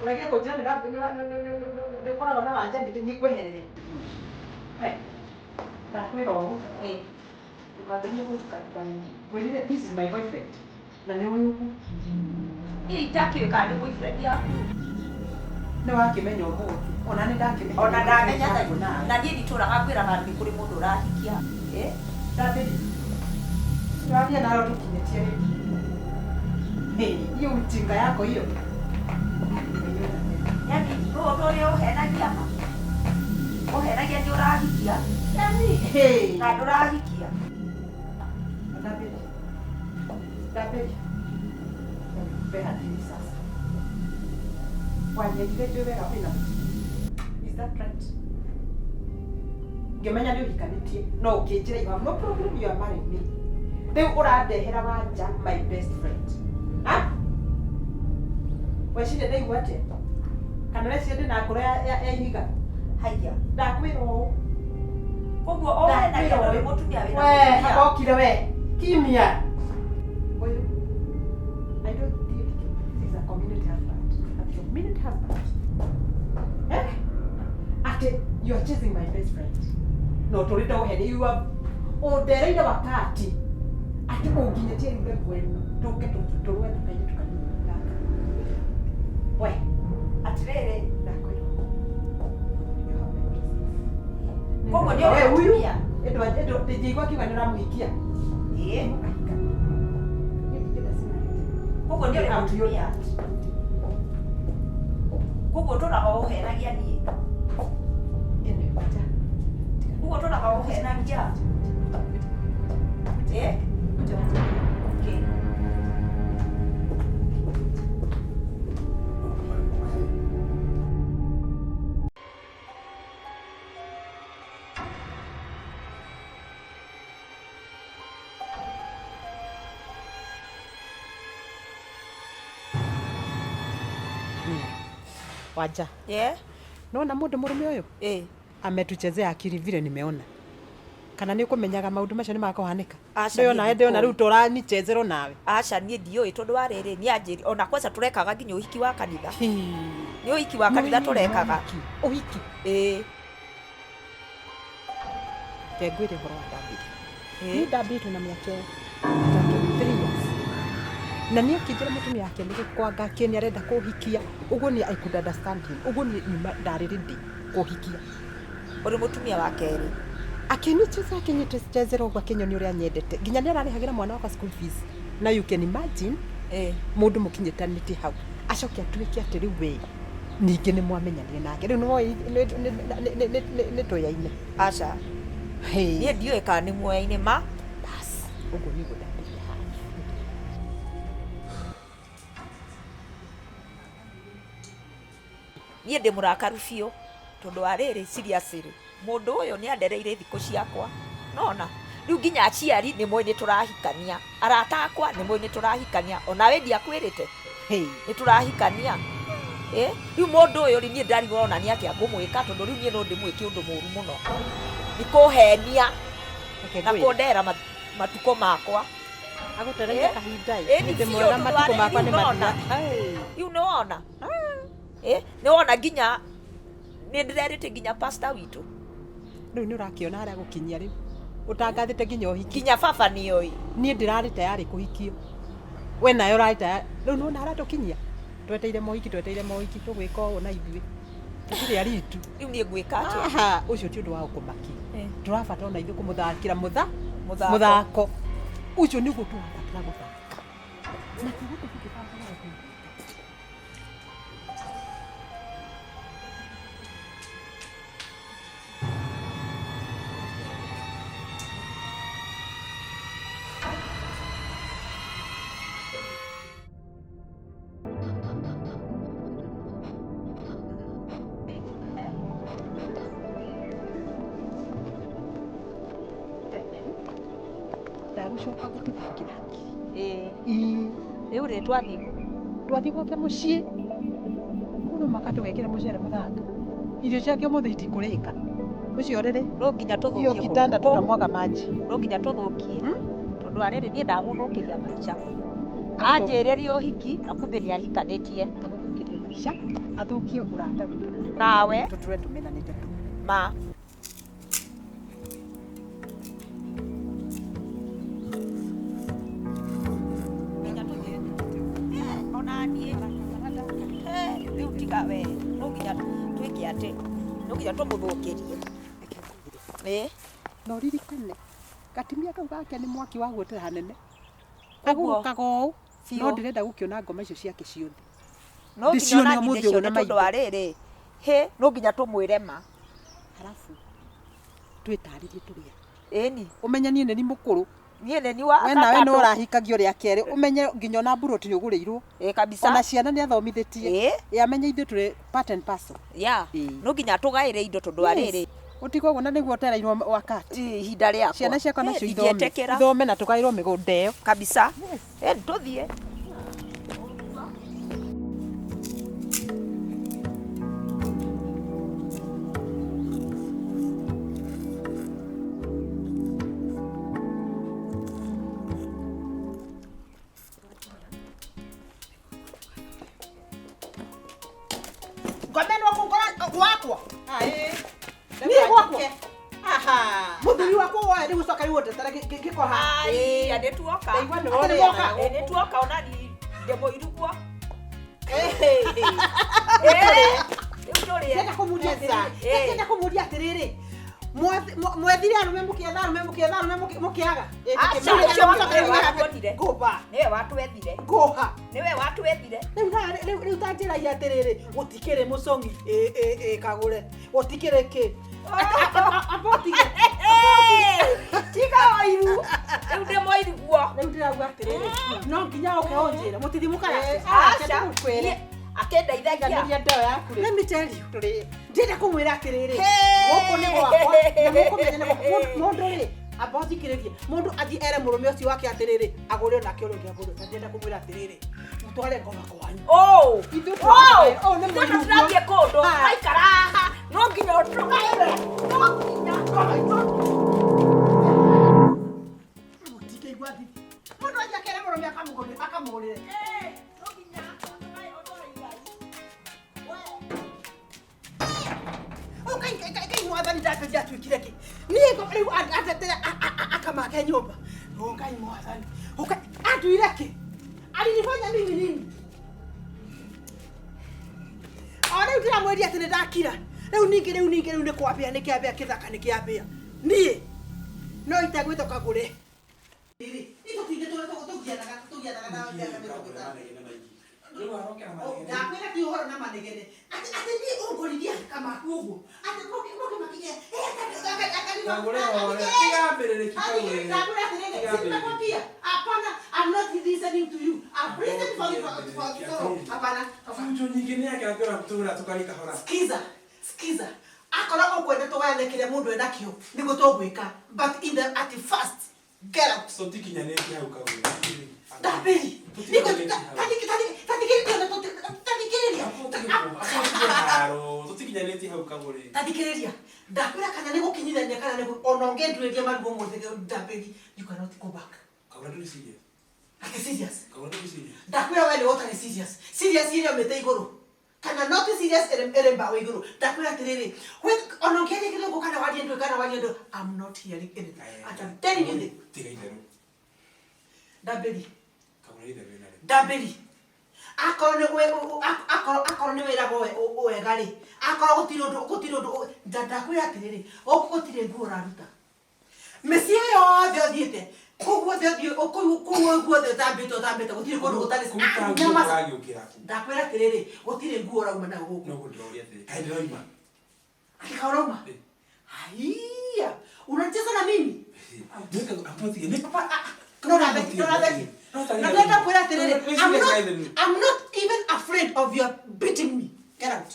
Ũreke kũnjĩra nĩũkoragwo na wanja nĩngweherere. Ndakwĩra ũũ. Ndũkambĩrĩrie gũtukania. Ngwĩrire this is my boyfriend. Na nĩ ũyũ ũguo. Niĩ itakĩũĩ kana nĩ boyfriend yaku. Nĩ wakĩmenya ũmũthĩ. Ona nĩ ndakĩmenya. Ona ndamenya nawe. na niĩ nditũraga ngwĩraga nĩ kũrĩ mũndũ ũrahikia. Eh? Ndambĩrĩria. Twathiĩ nayo tũkinyĩtie rĩu. Hey, hiyo ujinga yako hiyo. Yaani rũũ ũndũ ũrĩa ũhenagia ma. Ũhenagia nĩ ũrahikia. Yaani, hey. Na ndũrahikia. Ndambĩrĩria. Ndambĩrĩria. Mpe hadithi sasa. Wanyendire njũĩ wega wĩna mũtumia. Is that right? Ngĩmenya nĩ ũhikanĩtie no ũkĩnjĩra you have no problem you are marrying me. Rĩu ũrandehera wanja my best friend. Ha? Weciria ndaigua atĩa? Kana ũreciria ndĩna ngoro ya ihiga? Haiya. Ndakwĩra ũũ. Koguo ũhenagia ndũrĩ mũtumia wĩna We, mũtumia. hakokire we. Kimya. Ũyũ. I don't think this is a community husband. A community husband. Eh? Ate, you are chasing my best friend. No, tũrĩte ũheni. You are ũndereire wakati. Ati ũnginyĩtie rĩu level ĩno. Tũke tũrũe na kairĩtu kanini gaka. We, Atĩrĩrĩ. ndakwĩra. You have my blessings. Koguo nĩ ũrĩ We, huyu mũtumia. ĩndũ ndingĩigua akiuga nĩ ũramũhikia. Ĩĩ. Mũkahika. Niĩ ndingĩenda cigarette. Koguo nĩ ũrĩ I'm beyond mũtumia. that. Koguo ũtũraga ũhenagia niĩ. Ĩno, wacha. Koguo ũtũraga ũhenagia. Eh? Okay. Waja. Yeah. Nona mũndũ mũrũme ũyũ Eh. ametuchezea akili vile nimeona. Kana nĩ ũkũmenyaga maũndũ macio nĩ makũhanĩka. Aca, Ndĩona niĩ ndĩona ndikũĩ. rĩu tũranichezerwo nawe. Aca niĩ ndiũĩ tondũ wa rĩrĩ nĩ anjĩri ona kwanza tũrekaga nginya ũhiki wa kanitha. Nĩ ũhiki wa kanitha tũrekaga. Ũhiki. Ĩĩ. Reke ngwĩre ũhoro wa Ndambĩri. Ĩĩ. Niĩ Ndambĩri twĩna mĩaka ĩtatũ, 3 years. Na nĩ akĩnjĩra mũtumia wake nĩ gũkwanga kĩ nĩ arenda kũhikia. Ũguo niĩ I could understand him. Ũguo niĩ nyuma ndarĩ ready kũhikia. Ũrĩ mũtumia wa kerĩ. Akĩnicheza akĩnyitechezera ũguo akĩnyonia ũrĩa anyendete. Nginya nĩ ararĩhagĩra mwana wakwa school fees. Na you can imagine mũndũ mũkinyĩtanĩtie hau acoke atuĩke atĩ rĩu we ningĩ nĩ mwamenyanire nake rĩu nĩwoĩ nĩ tũyaine. Aca. Hey. Niĩ ndiũĩ kana nĩ muoya-inĩ ma. Bas, ũguo nĩguo ndambĩrĩria haha. Niĩ ndĩ mũrakaru biũ tondũ wa rĩrĩ seriously mũndũ ũyũ nĩ andereire thikũ ciakwa nona rĩu nginya aciari nĩ moĩ nĩ tũrahikania arata akwa nĩ moĩ nĩ tũrahikania onawe ndiakwĩrĩte nĩ tũrahikania. Eh, rĩu mũndũ ũyũ rĩ niĩ ndarigwo ona nĩ atĩa ngũmwĩka tondũ rĩu niĩ no ndĩmwĩke ũndũ mũru mũno nĩ kũhenia na ngwĩre. kũndera matukũ makwa. Agũtereire kahinda ĩ. Ĩni Nĩ biũ mwega tondũ wa matukũ rĩrĩ makwa rĩu nĩ nona. mathira. Rĩu nĩ wona. Eh, nĩ wona nginya nĩ ndĩrerĩte nginya pastor witũ. Rĩu nĩ ũrakĩona harĩa gũkinyia rĩu. Ũtangathĩte nginya ũhiki. Nginya baba nĩoĩ. Niĩ ndĩrarĩ tayarĩ kũhikio. We nawe ũrarĩ tayarĩ. Rĩu nĩwona harĩa tũkinyia. Tweteire mohiki tweteire mohiki tũgwĩka ũũ na ithuĩ. Tũtirĩ aritu. Rĩu niĩ ngwĩka atĩa? Aha, ũcio ti ũndũ wa gũkũmakia. Tũrabatara ona ithuĩ kũmũthakĩra Mũthako. mũthako. Ũcio nĩguo tũrabatara gũthaka. Na tũgũkũ tũkĩbanga maũndũ. Ndegũcoka gũtũthũkĩra hakiri. Ĩĩ. Rĩu rĩ twathiĩ. Twathiĩ gwake mũciĩ. Kũrũ maka tũgekĩra mũcere mũthanga. Irio ciake ũmũthĩ itikũrĩka. Ũcio rĩrĩ. No nginya tũthũkie Hiyo kitanda tutamwaga maji. No nginya tũthũkie. Tondũ arĩrĩ niĩ ndamũthũkĩria maica. Anjĩrĩria ũhiki na kumbe nĩ ahikanĩtie. Athũkĩrie maica, athũkie ũrata witũ. Nawe. Tũtũre tũmenanĩte tu. Ma. Ona niĩ. Rĩu tiga we. No nginya twĩke atĩ. No nginya tũmũthũkĩrie. Ĩĩ. Na ũririkane gatimia kau gake nĩ mwaki wa guotera hanene. Ũguo. Agũrũkaga ũũ. Biũ. No ndĩrenda gũkĩona ngoma icio ciake ciothe. No nginya Ndĩcione ona ũmũthĩ niĩ ũguo na ndĩcione tondũ maitho. wa rĩrĩ. Hĩ, no nginya tũmwĩre ma. Halafu twĩtarĩrie tũrĩa. Ĩni. Ũmenye niĩ nĩ ni mũkũrũ. Niĩ nĩ ni wa We nawe gatatũ. no ũrahikagio rĩa kerĩ. Ũmenye nginya ona mburoti nĩ ũgũrĩirwo. Ĩ kabisa. Ona ciana nĩ athomithĩtie. Ĩ. Ĩ amenye ithuĩ tũrĩ part and parcel. Ya. Ĩ. No nginya tũgaĩre indo tondũ wa Yes. rĩrĩ. Ũtigwo ũguo na nĩguo ũtereirwo wakati. Ihinda rĩakwa. Ciana ciakwa nacio ithome. Ndingĩtĩkĩra. Ithome na tũgaĩrwo mĩgũnda ĩyo. Kabisa. Ĩ tũthiĩ. Ngomenwo kũngora gwakwa. Niĩ gwakwa. Mũthuri wakwa woe rĩu ũcoka rĩu ũndetere ngĩko haha. Ai, nĩ tuoka. Ndaigua nĩ Atĩ nĩ woka. Ĩ nĩ tuoka ona ni ndĩmũiru guo. Rĩu tũrĩe. Ndĩrenda kũmũria atĩrĩrĩ. Ndĩrenda kũmũria atĩrĩrĩ. Mwethire arũme mũkĩetha arũme mũkĩetha arũme mũkĩaga. Aca, Rĩu ũcio mũcoka rĩu nĩwe watuonire. Ngũba. Nĩwe watwethire. Ngũha. Nĩwe watwethire. Rĩu na rĩu rĩu ta njĩra atĩrĩrĩ gũtikĩrĩ mũcong'i ĩ ĩ ĩ kagũre gũtikĩrĩ kĩ. Amba ũtige. Tiga ũiru. Rĩu ndĩmũiru guo. Rĩu ndĩrauga atĩrĩrĩ no nginya ũke ũnjĩre mũtithi mũkaracia. Aca. Niĩ akĩndeithagia. Iganĩria ndoo yaku rĩ. Let me tell you. Tũrĩe. Ndĩrenda kũmwĩra atĩrĩrĩ Hey! gũkũ nĩ gwakwa na mũkũmenya nĩ gwakwa. Mũndũ rĩ amba ũthikĩrĩrie mũndũ athiĩ ere mũrũme ũcio wake atĩrĩrĩ agũre onake ũrĩa ũngĩ agũre na ndĩrenda kũmwĩra atĩrĩrĩ mũtware ngoma kwanyu. Oh! Ithuĩ Oh! tũrĩ- ũũ nĩ Ithuĩ mũiru guo. tũtirathiĩ kũndũ. Twaikara haha. No nginya ũtũgaĩre. No nginya. Mũtingĩigua thithi. Mũndũ athiĩ akere mũrũme akamũgũrĩre akamũgũrĩre. No nginya ũtũgaĩre ũtũgaĩre. Ngai mwathani ndakanjia atuĩkire kĩ niĩ rĩu andetere akamake nyũmba. O Ngai mwathani ũka anduire kĩ alinifanya mimi nini? O rĩu ndĩramwĩria atĩ nĩ ndakira rĩu ningĩ rĩu ningĩ rĩu nĩ kwambĩa nĩ kĩambĩa kĩthaka nĩ kĩambĩa niĩ no itegwĩtwo kagũre. Itũ tũgianaga na mĩaka 50. Ndakwĩra ti ũhoro na manegene atĩ atĩ niĩ ũngorithia kamaku ũguo atĩ mũkĩmakinyia Kagũre hore, tigambĩrĩrĩki kagũre. ndakwĩra atĩrĩrĩ sitakwambia hapana I'm not listening to you I've listened for for so hapana Bunjo nyingĩ nĩ yake atwĩra tũra tũkarĩ kahora. skiza skiza akorwo ũkwenda tũgayane kĩrĩa mũndũ enakĩo nĩguo tũgwĩka but in the at first get out Tũtikinyanĩtie hau kagũre. ndambĩri tathikĩrĩria Haro, tũtikinyanĩtie hau kagũre. tathikĩrĩria ndakwĩra kana nĩ gũkinyithania kana nĩ ona ũngĩnduĩria marigũ ũmũthĩ ndambĩri you cannot go back Kagũre ndũrĩ serious. atĩ serious Kagũre ndũrĩ serious. ndakwĩra we nĩ ũtarĩ serious serious ĩrĩa ũmĩte igũrũ kana not serious ĩrĩ mbaũ igũrũ ndakwĩra atĩrĩrĩ ona ũngĩaria kĩthũngũ kana warie ndũĩ kana warie ndũĩ I'm not hearing anything and I'm telling you this Tiga itherũ. ndambĩri Kagũre itherũ wĩna rĩ. ndambĩri akorwo nĩ akorwo akorwo nĩ wĩragwo wega rĩ akorwo gũtirĩ ũndũ gũtirĩ ũndũ ndakwĩra atĩrĩrĩ gũkũ gũtirĩ nguo ũraruta mĩciĩ yothe ũthiĩte kũu guothe ũthiĩ kũu kũu guothe ũtambĩte ũtambĩte gũtirĩ kũndũ gũtarĩ Kũruta Ah, nguo nyama ũragĩũkĩra kũ? ndakwĩra atĩrĩrĩ gũtirĩ nguo ũrauma nayo gũkũ No gũndĩroria atĩrĩ. Kaĩ ndĩroima? Ati kama unauma? Haiya, unacheza na mimi? No, no, no, no, no, I'm not even afraid of your beating me. Get out.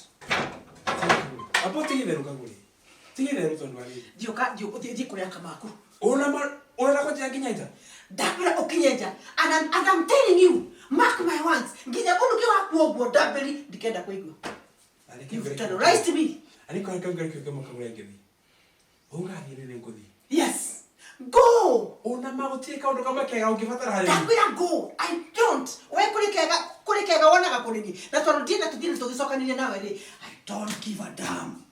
Apo tiga itherũ kagũre. Tiga itherũ tondũ wa rĩrĩ. Thiĩ ũka thiĩ thiĩ kũrĩa kamaku. Ũna ma ũrenda kũnjĩra nginya nja? Ndakwĩra ũkinye nja. And I'm telling you, mark my words, nginya mũnukĩ waku ũguo ndambĩri ndikenda kũigua. You've terrorized me. Ariko reke ngwĩre kĩndũ kĩmwe kagũre ngĩthiĩ. Ũngathiĩ nĩ nĩngũthiĩ. Yes. Go. Ona ma gũtirĩ kaũndũ kamwe kega ũngĩbatara harĩ niĩ. Ndakwĩra go. I don't. We kũrĩ kega, kũrĩ kega wonaga kũrĩ niĩ. Na tondũ ndienda tũthiĩ tũgĩcokanĩria nawe rĩ, I don't give a damn.